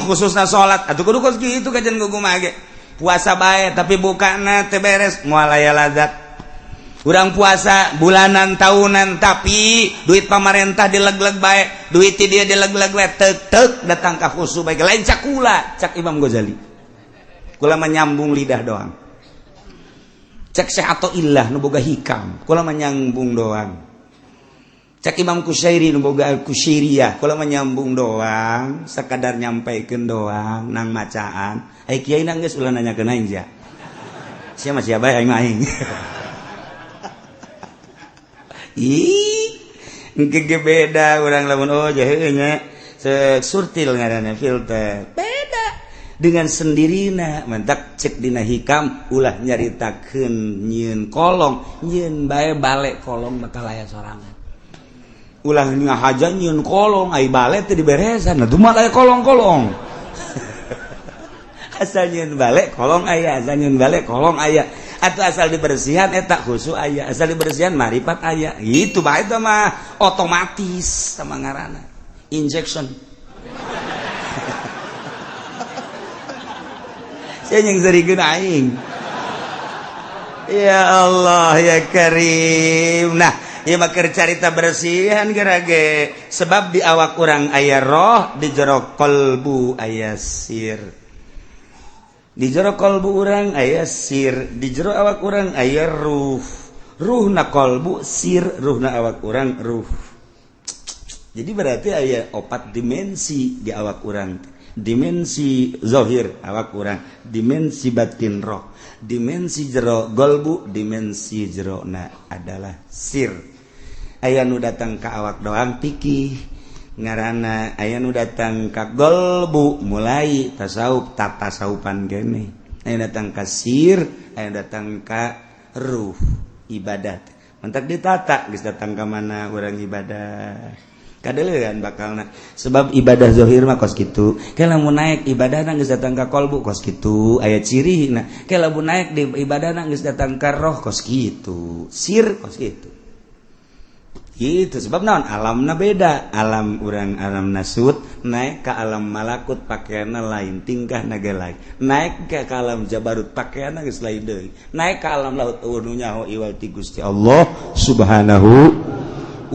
Khususna salat. Atuh kudu kos kitu kajian kumaha ge. Puasa bae tapi bukana teu beres moal aya lazat. Urang puasa bulanan tahunan tapi duit pamarentah dileg-leg bae, duit ti dia dileg-leg bae tek-tek datang ka khusu bae lain cak kula, cak Imam Ghazali. Kula menyambung lidah doang. Cek Syekh atau ilah nu boga hikam, kula menyambung doang. Cek Imam Kusyairi nu boga Al-Kusyairiyah, kula menyambung doang, sekadar nyampaikeun doang nang macaan. Ai kiai nang geus ulah nanyakeun aing sia. Sia mah sia bae aing mah aing. Ih, engke ge beda urang lamun oh jahe nya. Surtil ngaranna filter. Beda dengan sendirina mentak cek dina hikam ulah nyaritakeun nyieun kolong nyieun bae balik kolong bakal aya sorangan ulah ngahaja nyieun kolong ai balik teu diberesan atuh mah aya kolong-kolong asal nyieun balik kolong aya asal nyieun balik kolong aya atau asal dibersihan eta khusu aya asal dibersihan marifat aya gitu bae itu mah otomatis sama ngaranna injection. Saya yang serikeun aing. Ya Allah ya Karim. Nah, ieu mah keur carita bersihan gerage. Sebab di awak urang aya roh, di jero kolbu aya sir. Di jero kolbu urang aya sir, di jero awak urang aya ruh. Ruhna kolbu sir, ruhna awak urang ruh. Jadi berarti aya opat dimensi di awak urang. Dimensi zahir awak urang, dimensi batin roh, dimensi jero golbu, dimensi jero na adalah sir. Aya nu datang ka awak doang pikih ngaranna, aya nu datang ka golbu mulai tasawuf tatasawupan kene, aya datang ka sir, aya datang ka ruh ibadat. Mentak ditata geus datang ka mana urang ibadah. Kadeuleun bakalna sebab ibadah zahir mah kos kitu. Ke lamun naik ibadahna geus datang ka kolbu kos kitu, aya cirina. Ke lamun naik di ibadahna geus datang ka roh kos kitu, sir kos kitu. Gitu sebab naon, alamna beda, alam urang alam nasut, naik ke alam malakut pakaianna lain, tingkah naga lain, naik ke alam jabarut pakaianna geus lain deui, naik ke alam laut euweuh nu nyaho iwal ti Gusti Allah Subhanahu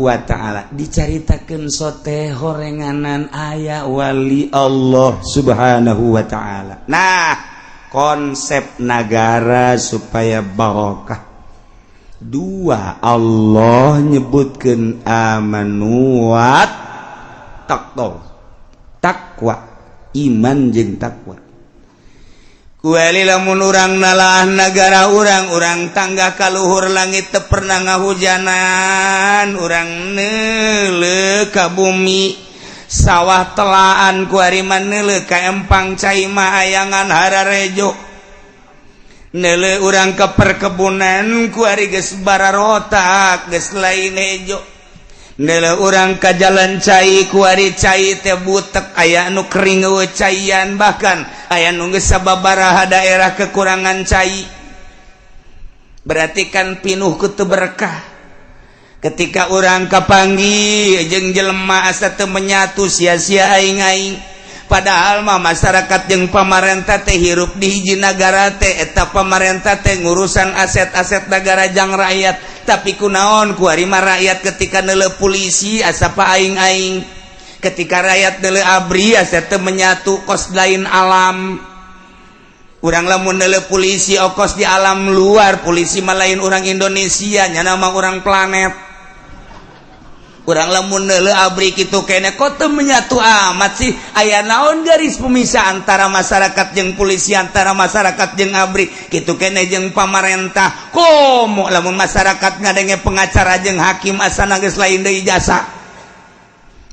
wa ta'ala. Dicaritakeun sote horenganan aya wali Allah Subhanahu wa ta'ala. Nah, konsep nagara supaya barokah dua, Allah nyebutkan amanu wattaqau, takwa, iman jeung takwa. Kueli lamun urang nalaah nagara urang, urang tangga kaluhur langit teu pernah ngahujanan, urang neuleuh ka bumi sawah telaan, kuari mah neuleuh ka empang cai mah ayangan hararejo, neuleuh urang ke perkebunan kuari geus bararotak, geus lain hejo, neuleuh urang ka jalan cai kuari cai teh butek, aya nu kering eueuh caian, bahkan aya nu geus sababaraha daerah kekurangan cai. Berarti kan pinuh ku teu berkah. Ketika urang kapanggih jeung jelema asa teu menyatu, sia-sia aing-aing. Padahal mah masyarakat jeung pamarentah teh hirup di hiji nagara teh, eta pamarentah teh ngurusan aset-aset negara jang rakyat. Tapi kunaon kuari mah rakyat ketika neuleuh polisi asa pa aing-aing, ketika rakyat neuleuh ABRI asa teu menyatu, kos lain alam urang. Lamun neuleuh polisi okos di alam luar, polisi mah lain orang Indonesia, nyana mah orang planet. Urang lamun neuleuh ABRI kitu kene, kok teu menyatu amat sih? Aya naon garis pemisah antara masyarakat jeung polisi, antara masyarakat jeung ABRI, kitu kene jeung pamarentah? Komo lamun masyarakat ngadenge pengacara jeung hakim asana geus lain deui jasa.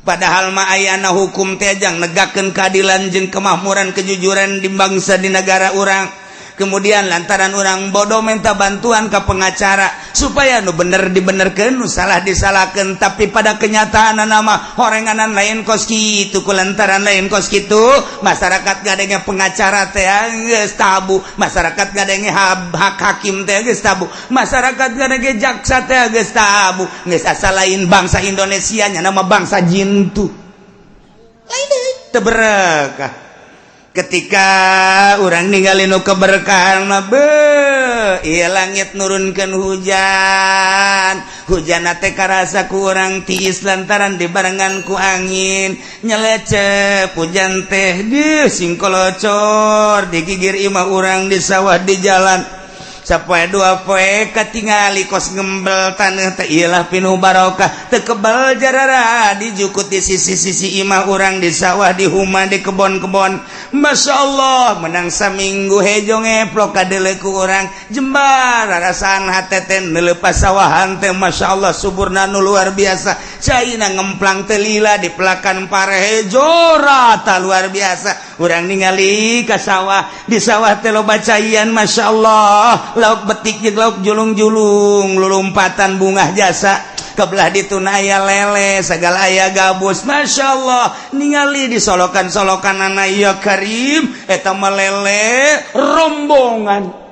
Padahal mah ayana hukum teh jang negakeun keadilan jeung kemakmuran, kejujuran di bangsa, di negara urang. Kemudian lantaran orang bodoh minta bantuan ke pengacara supaya nu bener dibenerkeun, nu salah disalahkan. Tapi pada kenyataan nama horenganan lain kos kitu. Ku lantaran lain kos kitu, masyarakat ngadenge pengacara teh geus tabu, masyarakat ngadenge hak hakim teh geus tabu, masyarakat ngadenge jaksa teh geus tabu, geus asa lain bangsa Indonesia nya, nama bangsa jintu lain deui, teu berekah. Ketika orang ninggalin nu keberkahan mah, be iya langit nurunkan hujan, hujan teh karasa ku urang tiis lantaran dibarengan ku angin nyelecep. Hujan teh di singkolocor di gigir imah urang, di sawah, di jalan. Sapoe dua poe katingali kos ngembel tanah teh, iyalah pinuh barokah, teu kebal jarara dijukut di sisi-sisi imah urang, di sawah, di huma, di kebon-kebon. Masya Allah, menang saminggu hejo ngeplok kadeuleu ku urang jembar rasaan hate teh neuleuh sawahan teh. Masya Allah, suburna nu luar biasa, caina ngemplang teh lila, di pelakan pare hejo rata, luar biasa. Urang ningali ka sawah, di sawah teh loba caian. Masya Allah, lauk betik jeung lauk julung-julung lulumpatan bungah jasa. Kebelah dituna aya lele, segala aya gabus. Masya Allah, ningali di solokan-solokan anak, ya Karim, eta mah lele rombongan.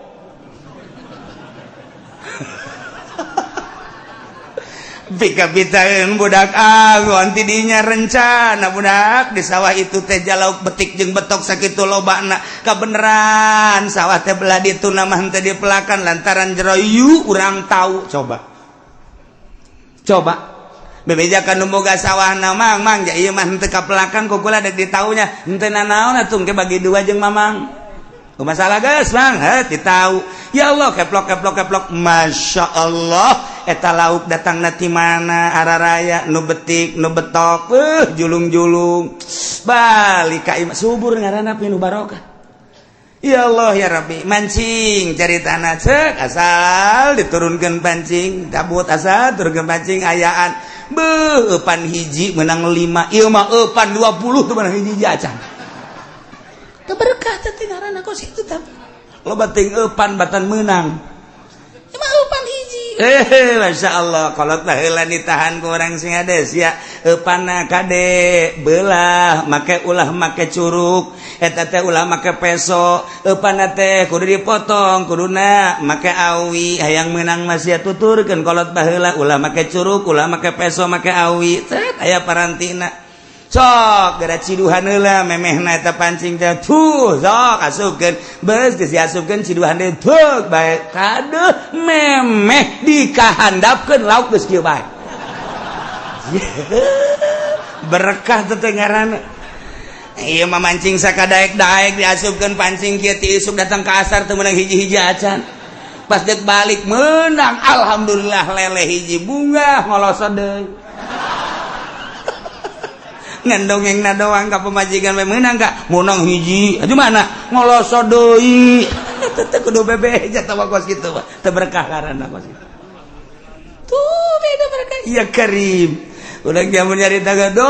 Pika-pitaeun budak agon tidinya rencana budak di sawah itu teh jalauk betik jeung betok sakitu lobana. Kabeneran sawah teh belah ditu mah henteu dipelakan lantaran jero yu urang tahu. Coba coba bebejakan nu boga sawahna, "Mang, Mang, ja ieu mah henteu kapelakan ku kula, dek ditaunya henteu nanaon atuh, engke bagi dua jeung Mamang." Oh, masalah geus, Mang, heuh ditau. Ya Allah, keplok keplok keplok. Masya Allah, eta lauk datang ti mana araraya, nu betik, nu betok, julung-julung balik ka imah, subur ngaranna, pinuh barokah. Ya Allah ya Rabbi, mancing cari tanah cek asal diturunkan pancing cabut, asal turunkan pancing ayaan. Beuh, eupan hiji menang 5, ieu mah eupan 20 tuh menang hiji acan. Teu berkah teh ngaranna kos kitu, tapi loba teuing eupan batan menang. Ieu mah eupan hiji. Eh, Masya Allah, kolot baheula ditahan ku orang sing hades ya. Pana kade belah make, ulah make curuk eta teh, ulah make peso. Pana teh kudu dipotong, kuduna make awi. Hayang menang masih tuturkeun kolot baheula, ulah make curuk, ulah make peso, make awi. Set, aya parantina. Sok gara ciduhan heula memehna eta pancing teh. Tuh, sok asupkeun, beus geus diasupkeun, ciduhan deui, tuh bae kadeuh memeh dikahandapkeun lauk geus kieu bae. Berkah teh teh ngaranna. Ieu mah mancing sakadaek-daek, diasupkeun pancing kieu ti isuk datang ke asar teu meunang hiji-hiji acan. Pas dek balik menang, alhamdulillah, lele hiji, bunga ngolosot deui. Ngan dongeng na doang ka pamajikan we, meunang ka meunang hiji aduh, mana ngolosot deui. Teu kudu bebeja tawa kos kitu mah teu berkah ngaranna kos kitu. Tuh beda berkah. Ya Karim, udah jamun nyarita do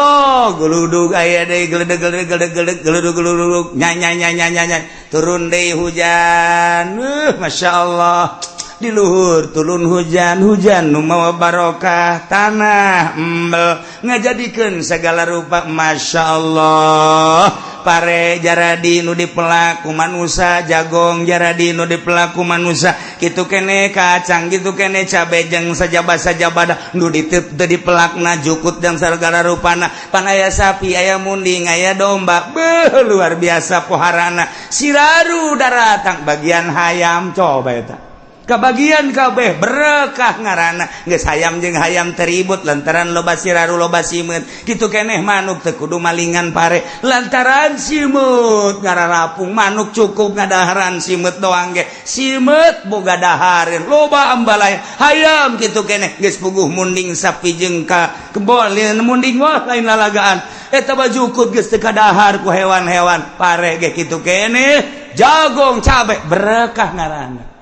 geludug aya deui, geledeg geledeg geledeg geledeg geludug geludug, nya nya nya nya nya, turun deui hujan. Masya Allah, di luhur turun hujan, hujan nu mawa barokah, tanah embel ngajadikeun segala rupa. Masya Allah, pare jaradi nu dipelak ku manusa, jagong jaradi nu dipelak ku manusa, kitu kene kacang, kitu kene cabe jeung sajaba sajabada nu diteup teu dipelakna, jukut dan segala rupana. Pan aya sapi, aya munding, aya domba. Beuh, luar biasa poharana. Siraru daratang bagian hayam, coba eta kebagian kabeh, berkah ngaranna. Geus hayam jeung hayam teribut lantaran loba siraru, loba simeut. Kitu keneh manuk, teu kudu malingan pare lantaran simeut ngararapung. Manuk cukup ngadaharan simeut doang ge, simeut boga dahareun, loba ambalaya. Hayam kitu keneh, geus puguh munding sapi jeung ka kebon munding, wah, lain lalagaan eta. Bajukut geus teu kadahar ku hewan-hewan. Pare ge kitu keneh, jagong, cabe, berkah ngaranna.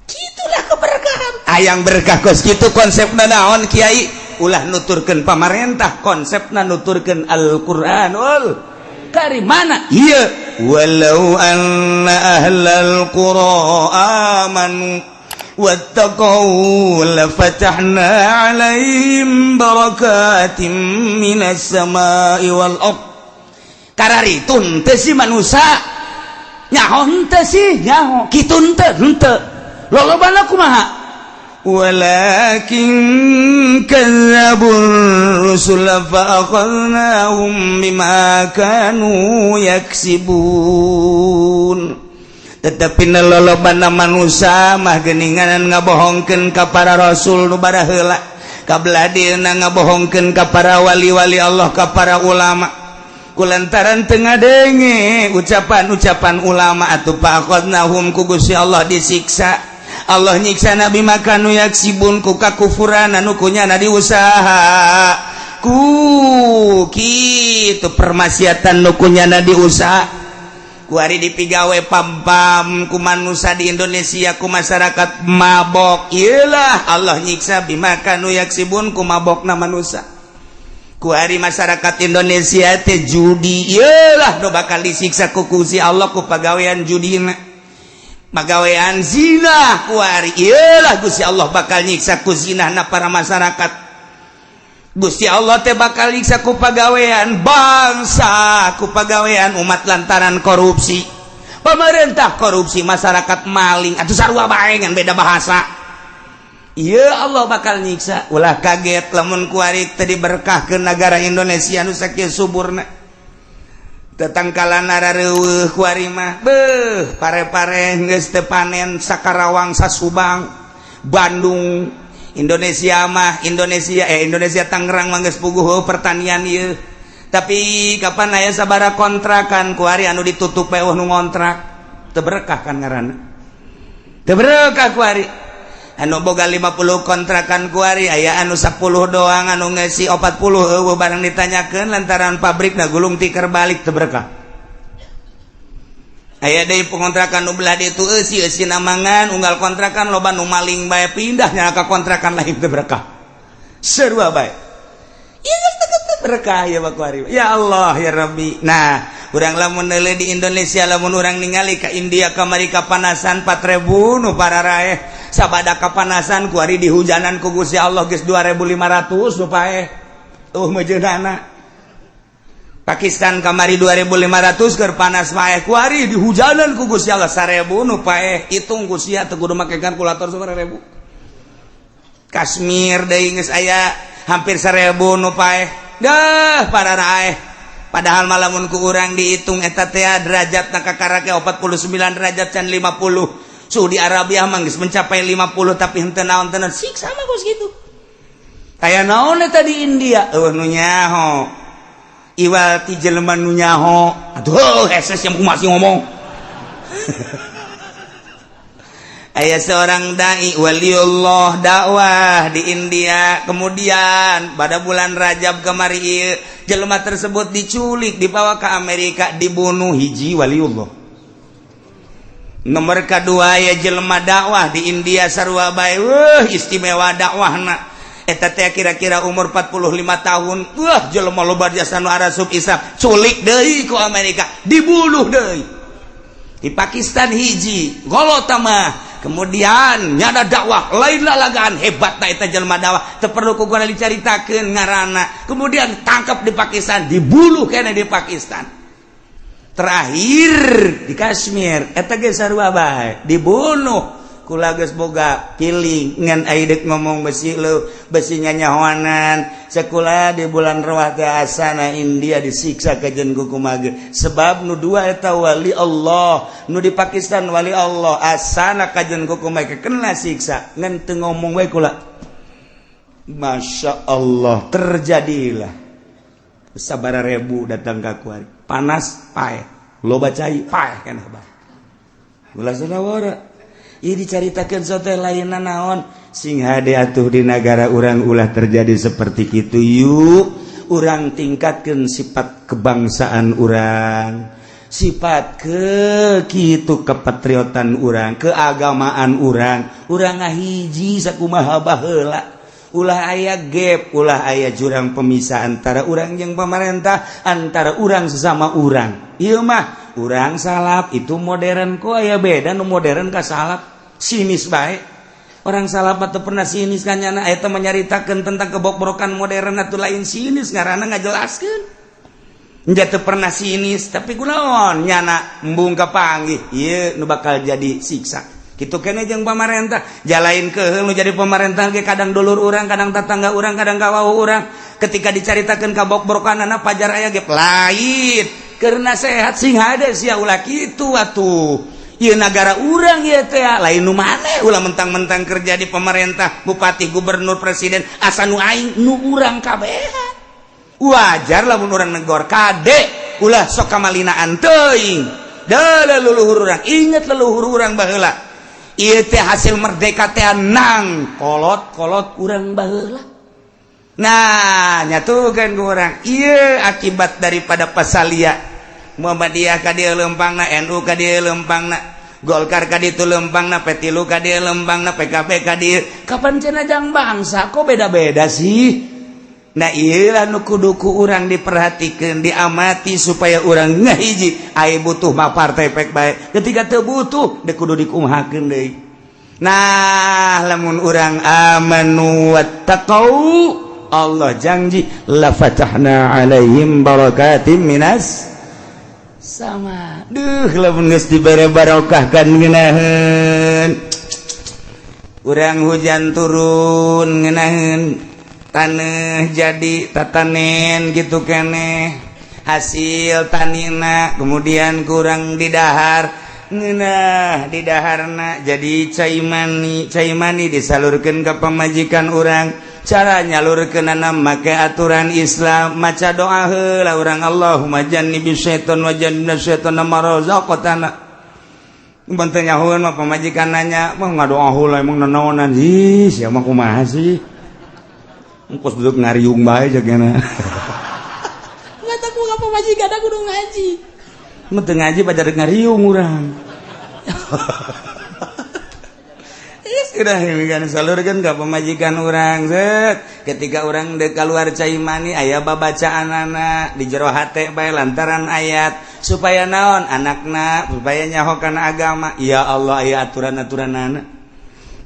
Itulah keberkahan. Hayang berkah kos kitu konsepna naon, Kiai? Ulah nuturkeun pamarentah, konsepna nuturkeun Al-Qur'anul Karim. Mana ieu? Walau anna ahlal qura amanu wattaqau lafatahna alaihim barakatim minas samai wal ard. Kararitun teu si manusa? Nyaho henteu sih? Nyaho. Kitu henteu? Henteu. Lolobana kumaha? Walakin kadzdzabur rusul fa akhadnahum bima kanu yaksibun. Tetapi lolobana manusia mah geningan ngabohongkeun ka para rasul nu baraheula, kabeladina ngabohongkeun ka para wali-wali Allah, ka para ulama. Kulantaran teu ngadenge ucapan-ucapan ulama atau fa'akhadnahum, ku Gusti Allah disiksa. Allah nyiksa nabi makanu yaksibun, ku kakufuran anu kunyana diusaha, ku kitu permaksiatan nu kunyana diusaha. Kuari dipigawe pam-pam ku manusia di Indonesia, ku masyarakat mabok. Iyalah, Allah nyiksa bima kanu yaksibun, ku mabokna manusia. Kuari masyarakat Indonesia teh judi, iyalah nu bakal disiksa ku Gusti Allah ku pagawean judina. Pagawean zina kuari, iyalah Gusti Allah bakal nyiksa ku zina na para masyarakat. Gusti Allah teh bakal nyiksa ku pagawean bangsa, ku pagawean umat lantaran korupsi. Pemerintah korupsi, masyarakat maling atau sarua bae, ngan beda bahasa. Iya, Allah bakal nyiksa. Ulah kaget lamun kuari tadi berkah ke negara Indonesia nu sakieu suburna, tetangkalan rareuweuh. Kuari mah beuh, pare-pare geus teu panen, Sakarawang, Sasubang, Bandung, Indonesia mah, Indonesia, eh, Indonesia Tangerang mah geus puguh pertanian ieu. Tapi kapan aya sabara kontrakan kuari anu ditutup bae, nu ngontrak? Teu berkah kan ngaranna, teu berkah. Kuari anu boga 50 kontrakan, kuari aya anu 10 doang, anu ngesi 40 euweuh barang ditanyakeun lantaran pabrik na gulung tikar balik. Teu berkah. Aya deui pengontrakan nu belah ditu eusi eusi namangan unggal kontrakan, loba nu maling bae, pindahnya ka kontrakan lain. Teu berkah, sarua bae. Ieu geus teu Berkah ya bakuari. Ya Allah ya Rabbi. Nah, urang lamun neuleuh di Indonesia, lamun urang ningali ka India kamari kapanasan 4000 nu pararaeh, sabada kapanasan kuari dihujanan ku Gusti Allah geus 2500 nu paeh. Tuh meujeunana. Pakistan kamari 2500 keur panas paeh, kuari dihujanan ku Gusti Allah 1000 nu paeh. Hitung ku sia, teu kudu make kalkulator 1000. Kashmir deui geus aya hampir 1000 nu paeh. Dah pararaeh. Padahal malamun ku urang dihitung eta teh derajat na kakarake 49 derajat can 50. Saudi Arabia mah geus mencapai 50, tapi henteu naon tenan siksa mah geus kitu. Aya naon eta di India? Eueuh nu nyaho. Iwal ti jelema nu nyaho. Aduh, heses yang masih ngomong. Aya seorang dai waliullah dakwah di India, kemudian pada bulan Rajab kemari ieu jelema tersebut diculik, dibawa ke Amerika, dibunuh. Hiji waliullah. Nomor kedua ya jelema dakwah di India sarua bae, wah istimewa dakwahna eta teh, kira-kira umur 45 tahun. Wah, jelema loba jasa nu arasup Islam, culik deui ku Amerika, dibunuh deui. Di Pakistan hiji golota mah, kemudian nyada dakwah lain lalagaan, hebat na eta jelema dakwah, teu perlu ku gua dicaritakeun ngaranna. Kemudian tangkap di Pakistan, dibunuh kene di Pakistan. Terakhir di Kashmir eta ge sarua bae, dibunuh. Kula geus boga piling ngan ai deuk ngomong besi lu besi nyanyahoanan. Sekolah di bulan Rawah teh asana India disiksa kajen ku kumaha, sebab nu dua eta wali Allah, nu di Pakistan wali Allah, asana kajen ku kumaha kena siksa ngan teu ngomong we kula. Masya Allah, terjadilah sabara ribu datang ka kuari, panas paeh, loba cai paeh keneh bae. Ulah sadawara ieu dicaritakeun sote lainna naon. Sing hade atuh di negara urang ulah terjadi seperti itu. Yuk urang tingkatkan sifat kebangsaan urang, sifat ke kitu kepatriotan urang, keagamaan urang. Urang ngahiji sakumaha baheula, ulah aya gap, ulah aya jurang pemisah antara urang yang pemerintah, antara urang sesama urang. Ieu mah urang salaf itu modern, kok aya beda nu modern ka salaf? Sinis bae orang salaf atau pernah sinis kan nyana eta menyaritakeun tentang kebokbrokan modern atau lain sinis, ngaranna ngajelaskeun. Teu pernah sinis, tapi kunaon nyana embung kapanggih ieu nu bakal jadi siksa gitu kene jeung pamarentah. Jalain ke nu jadi pemerintah ge kadang dulur urang, kadang tetangga urang, kadang kawau urang. Ketika dicaritakeun kabokbrokanana pajar aya ge lain karena sehat. Sing hade sia, ulah kitu atuh. Ieu nagara urang ieu teh, lain nu maneh. Ulah mentang-mentang kerja di pemerintah, bupati, gubernur, presiden, asa nu aing nu urang kabehan. Wajar lamun urang negor, kade ulah sok kamalinaan teuing. Deuleu leluhur urang, inget leluhur urang baheula. Ieu teh hasil merdeka teh nang kolot-kolot urang baheula. Nah, nyatukan ku urang ieu akibat daripada pasalia Muhammadiyah ka dieu lempangna, NU ka dieu lempangna, Golkar ka ditu lempangna, P3 ka dieu lempangna, PKB ka dieu. Kapan cenah jang bangsa, kok beda-beda sih? Nah, iyalah nu kudu ku urang diperhatikan, diamati supaya urang ngahiji. Ai butuh mah partai pek bae, ketika teu butuh dek kudu dikumahakeun deui. Nah, lamun urang amanu wattaqau, Allah janji la fatahna alaihim barakatim minas sama. Duh, lamun geus dibere barokah kan ngeunaheun urang, hujan turun ngeunaheun, tanah jadi tatanen gitu keneh hasil tanina. Kemudian kurang didahar ngeunah, didaharna jadi cai mani, cai mani disalurkeun ke pamajikan urang. Cara nyalurkeunana make aturan Islam, maca doa heula urang, Allahumma jannibi syaiton wa jannibna syaiton ma razaqtana. Mun teu nyahoeun mah pamajikan nanya mah, ngadoa heula emang nanaonan? Ih, sia mah kumaha sih? Engkos duduk ngariung bae jagana. Mata ku pamajikan aku kudu ngaji. Mun teu ngaji pada ngariung urang. Udah kan salurkeun ka pamajikan urang set. Ketika urang dek keluar cai mani aya babacaanana di jero hate bae lantaran ayat supaya naon anakna supaya nyaho kana agama. Ya Allah, aya aturan-aturanana.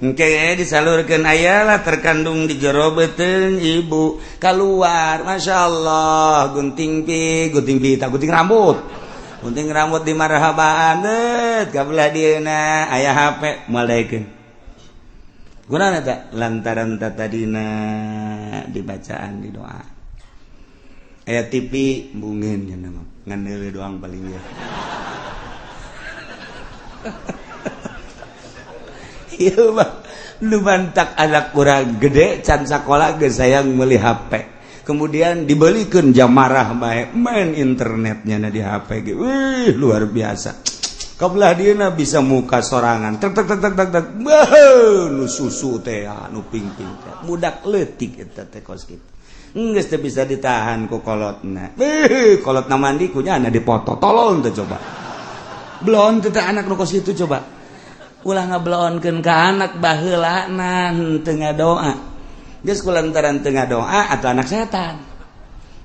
Engke disalurkeun ayalah terkandung di jero beuteung ibu keluar, Masya Allah, gunting pi gunting pita, gunting rambut, gunting rambut di marhabaan det kabelah dieuna aya HP moal daekeun. Gunana eta lantaran tadina dibacaan di doa. Aya TV embungeun nya mah ngan doang paling ya. Ieu mah nu mantak anak kurang gede can sakola geus sayang meuli HP. Kemudian dibelikeun jam marah bae main internetnya na di HP ge. Wih, luar biasa. Kabelah dieuna bisa muka sorangan. Tek tek tek tek tek tek. Beuh, nu susu teh nu ping-ping teh. Budak leutik eta teh kos kitu. Geus teu bisa ditahan ku kolotna. Beuh, kolotna mandi kunyana dipoto. Tolong teh coba. Belon teh anak nu kos kitu coba. Ulah ngabelonkeun ka anak baheulana teu ngadoa. Geus kulantaran teu ngadoa atau anak setan.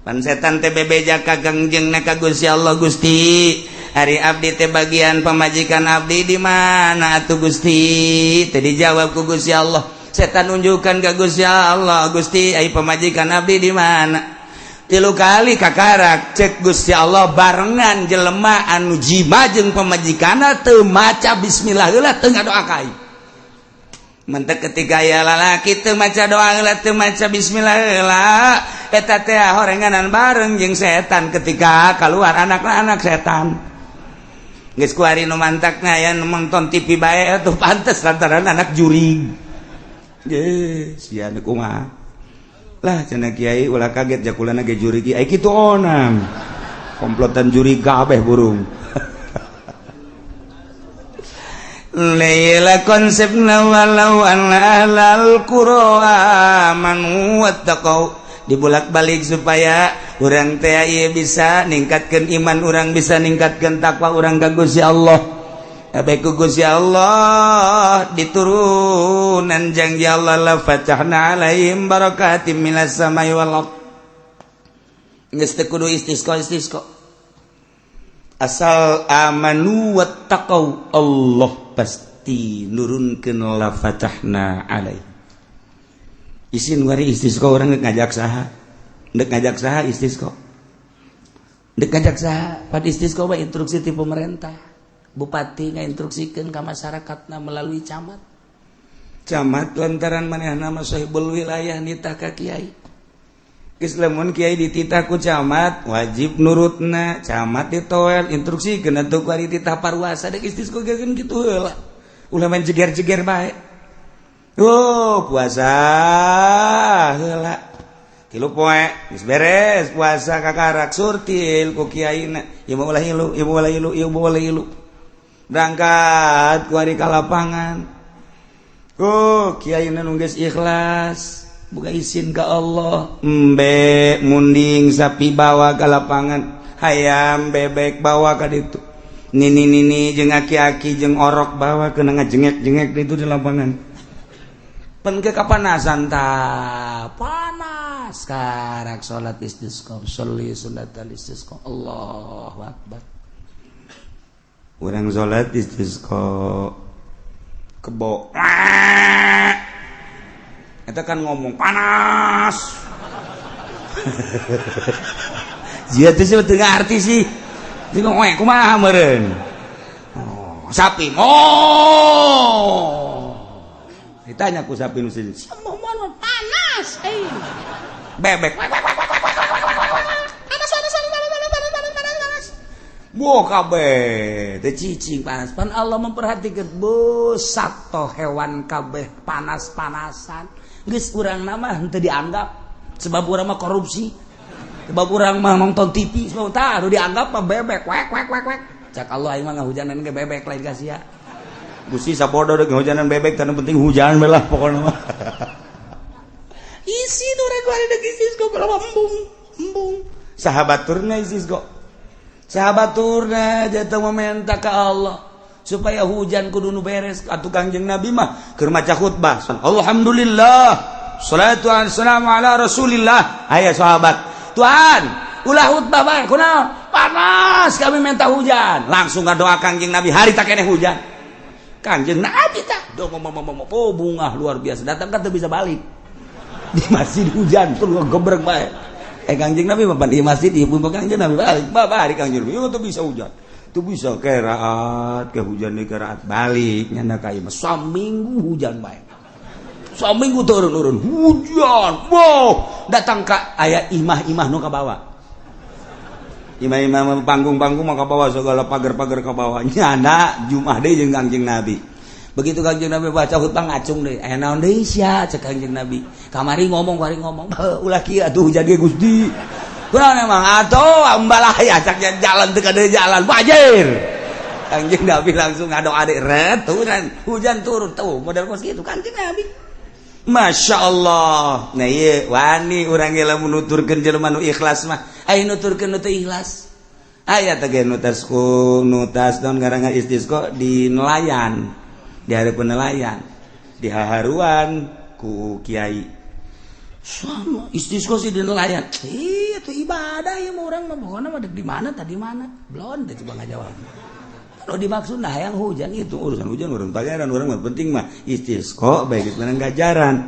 Pan setan teh bebeja ka Kangjengna ka Gusti Allah, Gusti, ari abdi teh bagian pamajikan abdi di mana atuh Gusti? Teh dijawab ku Gusti Allah. Setan nunjukkan ka Gusti Allah, Gusti, ai pamajikan abdi di mana? Tilu kali kakarak cek Gusti Allah barengan jelema anu jima jeung pamajikanna teu maca bismillah heula, teu ngadoa ka aing. Mentek ketika aya lalaki teu maca doa heula, teu maca bismillah heula, eta teh horenganan bareng jeung setan. Ketika keluar anakna anak setan. Geus kuari nu mantakna aya nu nonton TV bae atuh pantes lantaran anak jurig. Ye, sia nu kumaha? Lah cenah kiai ulah kaget jakulana ge jurig ai kitu onam. Komplotan jurig kabeh burung. Laila konsepna walau anna ahlal qura amanu wattaqau dibolak-balik supaya urang teh ieu bisa ningkatkeun iman urang, bisa ningkatkeun takwa urang ka Gusti Allah. Baik ku Gusti Allah diturunan janji Allah la fatahna alaihim barakatim minas samai wal ard. Geus teu kudu istisqa istisqa. Asal amanu wattaqau Allah pasti nurunkeun la fatahna alaihim. Isin wari istisqa urang geus ngajak saha? Ndek ngajak saha istisqa? Ndek ngajak saha? Pad istisqa mah instruksi ti pemerintah. Bupati ngainstruksikeun ka masyarakatna melalui camat. Camat lantaran manehna mah sahibul wilayah nitah ka kiai. Geus lamun kiai dititah ku camat wajib nurutna, camat ditoel instruksikeun atuh ku ari titah parwasa dek istisqa ge kitu heula. Ulah main jeger-jeger bae. Oh, puasa heula. Tilu poe geus beres puasa kakarak surtil ku kiaina. Ieu mah ulah ilu, ieu mah ulah ilu, ieu mah ulah ilu. Berangkat ku ari ka lapangan. Oh, kiai nu geus ikhlas, buka izin ka Allah. Embe munding sapi bawa ka lapangan, hayam bebek bawa ka ditu. Nini-nini jeung aki-aki jeung orok bawa kena ngajengek-jengek ditu di lapangan. Pen ke kapanasan ta, panas karak salat istisqa, sholli sunnatal istisqa. Allahu akbar. Urang salat istisqa kebo. Eta kan ngomong panas. Jia teh sih teu ngarti sih. Dia ngomong kumaha meureun. Oh, sapi. Oh. Ditanya ku sapi nu sini. Panas. Eh. Bebek. Panas panas panas panas panas panas panas panas. Wah kabeh teh cicing panas. Pan Allah memperhatikan bu sato hewan kabeh panas-panasan. Geus urang nama henteu dianggap sebab urang mah korupsi. Sebab urang mah nonton TV, sebab tah nu dianggap mah bebek wek wek wek wek. Cak Allah aing mah ngahujanan ge bebek lain ka sia. Gusti sabodo deuk ngahujanan bebek teu penting hujan we lah pokona mah. Isi nu rek bari deuk isis kok embung embung. Sahabat turna isis kok. Sahabat turna jatuh meminta ke Allah. Supaya hujan kudu nu beres. Atuh Kangjeng Nabi mah keur maca khutbah, "Alhamdulillah, salatu wassalamu ala Rasulillah." Aya sahabat, "Tuhan, ulah khutbah bae, kunaon? Panas, kami minta hujan." Langsung ngadoa Kangjeng Nabi, harita keneh hujan. Kangjeng Nabi tak do, oh, bungah luar biasa. Datang kan teu bisa balik di masjid, hujan terus gebrek bae. Eh, Kangjeng Nabi mah di masjid, ieu pun Kangjeng Nabi balik balik. Kangjeng Nabi tuh bisa hujan tuh bisa keraat ke hujan di keraat balik nyanda ka imah. Saminggu hujan bae, saminggu turun-turun hujan. Wow, datang ka aya imah-imah nu ka bawah, imah-imah, panggung-panggung mah ka bawah, segala pagar-pagar ka bawah. Nyanda Jumat deui jeung Kangjeng Nabi. Begitu Kangjeng Nabi baca khutbah, ngacung deui. "Aya naon deui sia?" cek Kangjeng Nabi. "Kamari ngomong, kamari ngomong." "Ulah kieu atuh hujan ge, Gusti." "Kunaon emang atuh ambalaya?" Cak, "jalan teu kade jalan banjir." Kangjeng Nabi langsung ngadoa deui, ret hujan, hujan turun. Tuh model kos kitu Kangjeng Nabi. Masya Allah. Nah, iya wani urang ge lamun nuturkeun jelema nu ikhlas mah. Aya nuturkeun nu teu ikhlas. Aya teh ge nutas ku nutas naon ngaranna istisqa di nelayan. Di hareupeun nelayan. Di haharuan ku kiai. Sama istisqa sih di nelayan. Iya tuh ibadah ya mah, urang mah pokoknya mah di mana tadi mana. Belum teh coba ngajawab. Kalau dimaksud nah yang hujan itu urusan hujan urang bayaran, urang mah penting mah istisqa baik itu gajaran.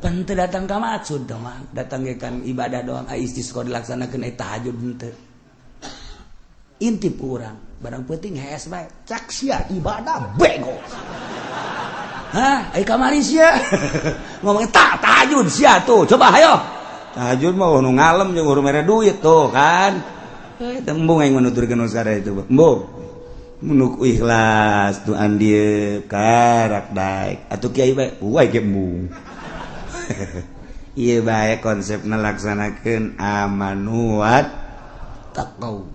Pan teu datang ka maksud teh mah, datang ge kan ibadah doang, ah, istisqa dilaksanakeun, eh, tahajud henteu. Intip urang, barang penting hees bae. Cak sia ibadah bego. Hah, ai kamari sia ngomongin tak tahajud sia tuh, coba hayo. Tahajud mah nu ngalem jeung mere duit tuh kan. Eh, embung aing menuturkeun nu itu. Embung. Menuk ikhlas tuh andi karak daek atuh kiai bae, wae ge embung. Ieu bae konsep ngelaksanakeun amanu wattaqau.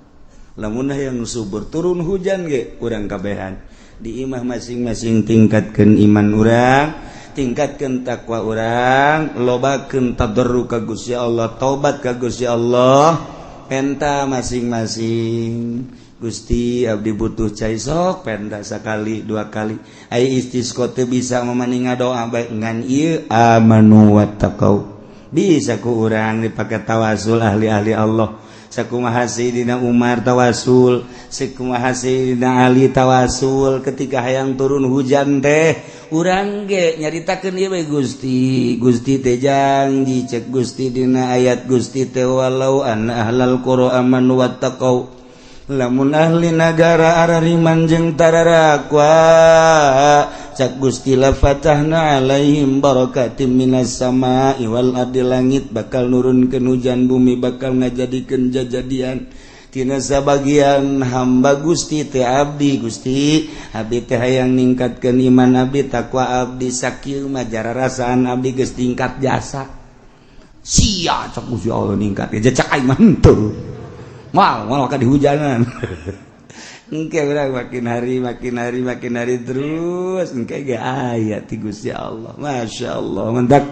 Lamun yang subur turun hujan ge urang kabehan di imah masing-masing, tingkatkan iman urang, tingkatkan takwa urang, lobakeun tadarru ka Gusti Allah, taubat ka Gusti Allah, penta masing-masing. "Gusti, abdi butuh cai," sok penta sekali dua kali. Ai istisqa teu bisa memaning doa bae, ngan ieu amanu wattaqau bisa ku urang dipake tawasul ahli-ahli Allah. Sakumaha Sayyidina Umar tawasul, sakumaha Sayyidina Ali tawasul ketika hayang turun hujan teh. Urang ge nyaritakeun ieu we, "Gusti, Gusti teh janji," cek Gusti dina ayat Gusti teh, "walau anna ahlal qura amanu wattaqau." Lamun ahli nagara arariman jeung tararakwa, cak Gusti, la fatahna alaihim barakatim minas sama'i wal ardi. Langit bakal nurunkeun hujan, bumi bakal ngajadikeun jajadian tina sabagian hamba Gusti teh. "Abdi, Gusti, abdi teh hayang ningkatkeun iman abdi, takwa abdi, sakieu mah jararasaan abdi geus tingkat jasa sia," cak Gusti Allah, ningkat ya. Cak aing mah henteu, mal mal ka dihujanan. Engke urang makin hari makin hari makin hari terus engke ge aya ti Gusti Allah. Masya Allah, mendak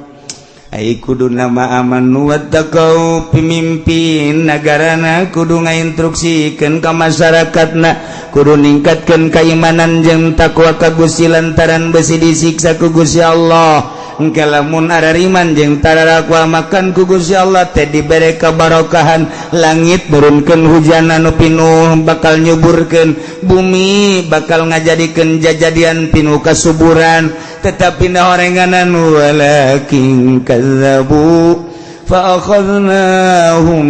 ai kudu nama amanu wattaqau. Pemimpin negarana kudu ngainstruksikeun ka masyarakatna, kudu ningkatkeun keimanan jeung takwa ka Gusti, lantaran besi disiksa ku Gusti Allah. Engke lamun arariman jeung tararakwa, makan ku Gusti Allah teh dibere kabarokahan, langit nurunkeun hujan anu pinuh bakal nyuburkeun, bumi bakal ngajadikeun jajadian pinuh kasuburan. Tetapi na orenganan, walakin kadzabu fa akhadnahum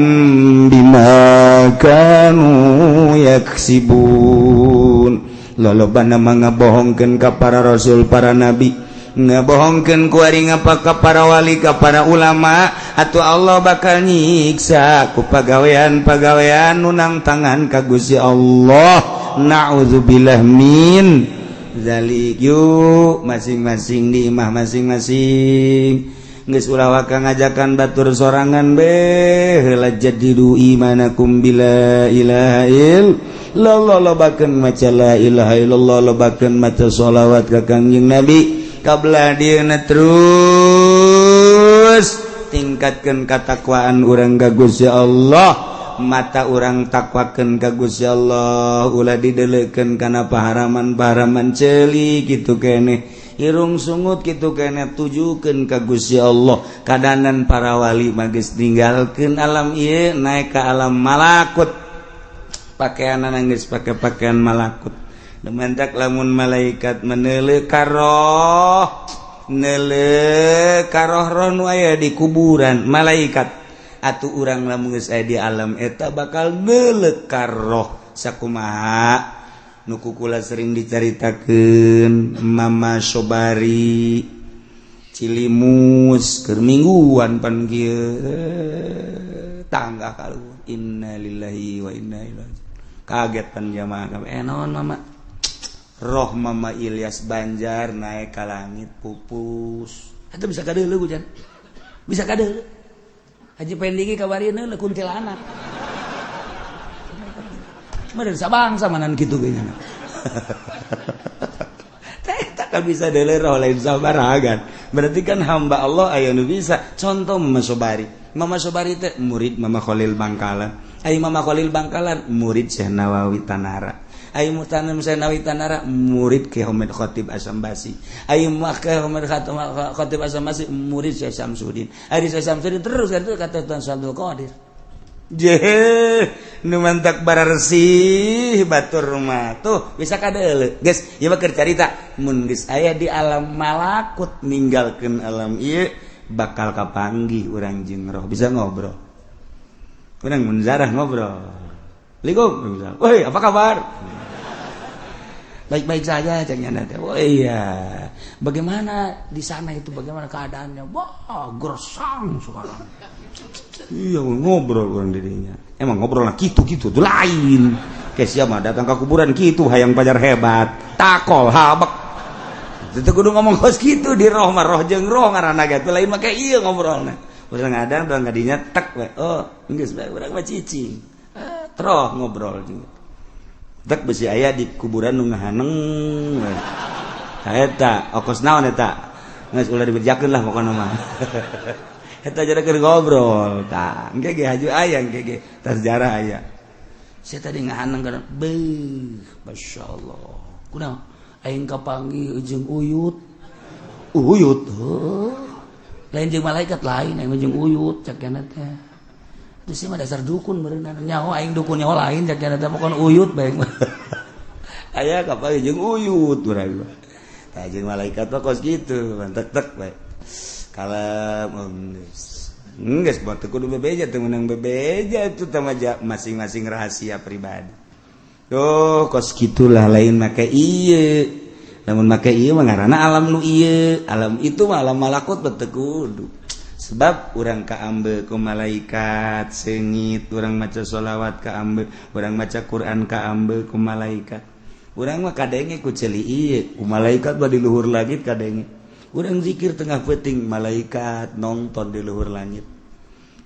bima kanu yaksibun. Lolobana mah ngabohongkeun ka para rasul, para nabi, ngebohongkeun kuari ngapa ka para wali, ka para ulama, atau Allah bakal nyiksa ku pagawean-pagawean nu nangtangan ka Gusti Allah. Na'udzubillah min zalik. Yuk, masing-masing di imah masing-masing, geus ulah waka ngajakan batur sorangan be heula. Jadidu imanakum bila ilaha illallah, lobakeun maca la ilaha illallah, lobakeun maca sholawat ka Kangjeng Nabi kabla dieuna, terus tingkatkan katakwaan urang ka Gusti Allah. Mata urang takwakeun ka Gusti Allah, ulah dideleukeun kana paharaman-paharaman ceuli kitu keneh, irung sungut kitu keneh, tujukeun ka Gusti Allah. Kadanan para wali mah geus ninggalkeun alam ieu, naik ka alam malakut, pakaian geus pake pakaian malakut. Dementak lamun malaikat meneuleuh karoh, neuleuh karoh roh nu aya di kuburan malaikat, atuh urang lamun geus aya di alam eta bakal neuleuh karoh. Sakumaha nu ku kula sering dicaritakeun Mama Sobari Cilimus keur mingguan pan kieu, tangga kaluhur, innalillahi wa inna ilaihi. Kaget pan jamaah kabeh, naon Mama? Roh Mama Ilyas Banjar naik ka langit pupus. Eta bisa kadeuleu hujan, bisa kadeuleu. Haji Pendi kabari neuleuh kuntilanak. Meureun sabangsa manan kitu ge nya. Teh tak bisa deuleuh roh lain sabaragan. Berarti kan hamba Allah aya nu bisa. Contoh Mama Sobari. Mama Sobari teh murid Mama Khalil Bangkalan. Ai Mama Khalil Bangkalan murid Syekh Nawawi Tanara. Ai mutanam Syekh Nawawi Tanara murid Ki Hamid Khatib Asambasi. Ai Ki Hamid Khatib Asambasi murid Syekh Samsudin. Ai Syekh Samsudin terus kan kata Tuan Abdul Qadir. Jeh, nu mantak bararsih batur rumah tuh bisa kadeuleuh. Geus, ieu mah keur carita mun geus aya di alam malakut ninggalkeun alam ieu bakal kapanggih urang jeung roh, bisa ngobrol. Urang mun zarah ngobrol. Assalamualaikum. Woi, apa kabar? Baik-baik saja cek nyana teh. Oh iya. Bagaimana di sana itu, bagaimana keadaannya? Wah, gersang sekarang. Iya, ngobrol orang dirinya. Emang ngobrol lah gitu-gitu tuh lain. Kayak siapa datang ke kuburan gitu hayang pajar hebat. Takol habek. Itu kudu ngomong kos gitu di roh mah, roh jeung roh ngaranna ge lain mah kayak iya ngobrolna. Urang ngadang urang kadinya tek we. Oh, geus bae urang mah cicing. Troh ngobrol jeung. Tek besi aya di kuburan nu ngahaneng we. Eta okos naon eta? Geus ulah dibejakeun lah pokona mah. Eta jadi keur ngobrol tah. Engke ge haju aya, engke ge tas sejarah aya. Saya tadi ngahaneng kana beuh, masyaallah. Kunaon? Aing kapanggih jeung uyut. Uyut heuh. Lain jeung malaikat, lain aing jeung uyut cek kana teh. Terus mah dasar dukun berenang nyaho aing dukun nyaho lain cek kana teh, pokona uyut bae. Aya kapanggih jeung uyut urang mah. Tah jeung malaikat mah kos kitu, tek-tek bae. Kalem geus buat kudu bebeja, teu meunang bebeja itu teh masing-masing rahasia pribadi. Tuh kos gitulah, lain make ieu. Lamun make ieu mah ngaranna alam nu ieu, alam itu mah alam malakut teu kudu. Sebab urang kaambe ku malaikat seungit, urang maca sholawat kaambe, urang maca Quran kaambe ku malaikat. Urang mah kadenge ku ceuli ieu, ku malaikat mah di luhur langit kadenge. Urang zikir tengah peuting, malaikat nonton di luhur langit.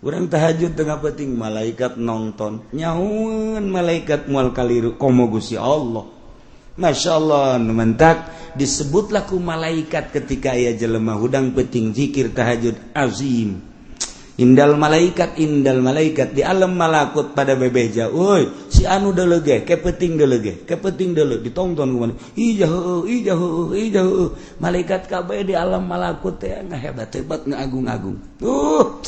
Urang tahajud tengah peuting, malaikat nonton. Nyahueun malaikat moal kaliru komo Gusti Allah. Masya Allah, nu mentak disebutlah ku malaikat ketika aya jelema hudang peuting zikir tahajud azim. Indal malaikat, indal malaikat di alam malakut pada bebeja, woi si anu deuleuh ge ke peuting deuleuh ge ke peuting deuleuh, ditonton ku mana ija heueuh, ija heueuh, ija heueuh. Malaikat kabeh di alam malakut teh ngahebat-hebat, ngaagung-agung. Tuh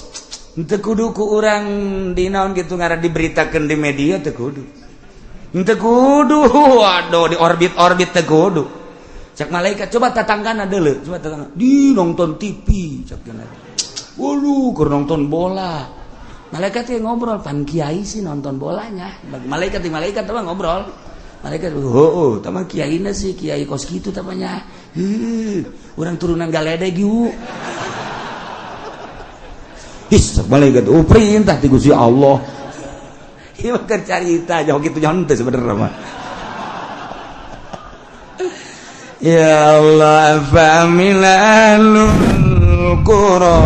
teu kudu ku urang di naon gitu ngaran diberitakeun di media, teu kudu, teu kudu. Waduh, di orbit-orbit teu kudu. Cek malaikat, coba tatanggana deuleuh, coba tatangga di nonton TV cek cenah. Waduh, keur nonton bola. Malaikat yang ngobrol, pan kiai sih nonton bolanya. Malaikat di malaikat apa ngobrol. Malaikat, oh, tama kiai sih, kiai kos gitu tamanya. Heuh, urang turunan galedeg yuk. His, malaikat, oh perintah ti Gusti Allah. Ieu mah keur carita jauh kitu nyaho teh sebenarnya mah. Ya Allah, familalul qura.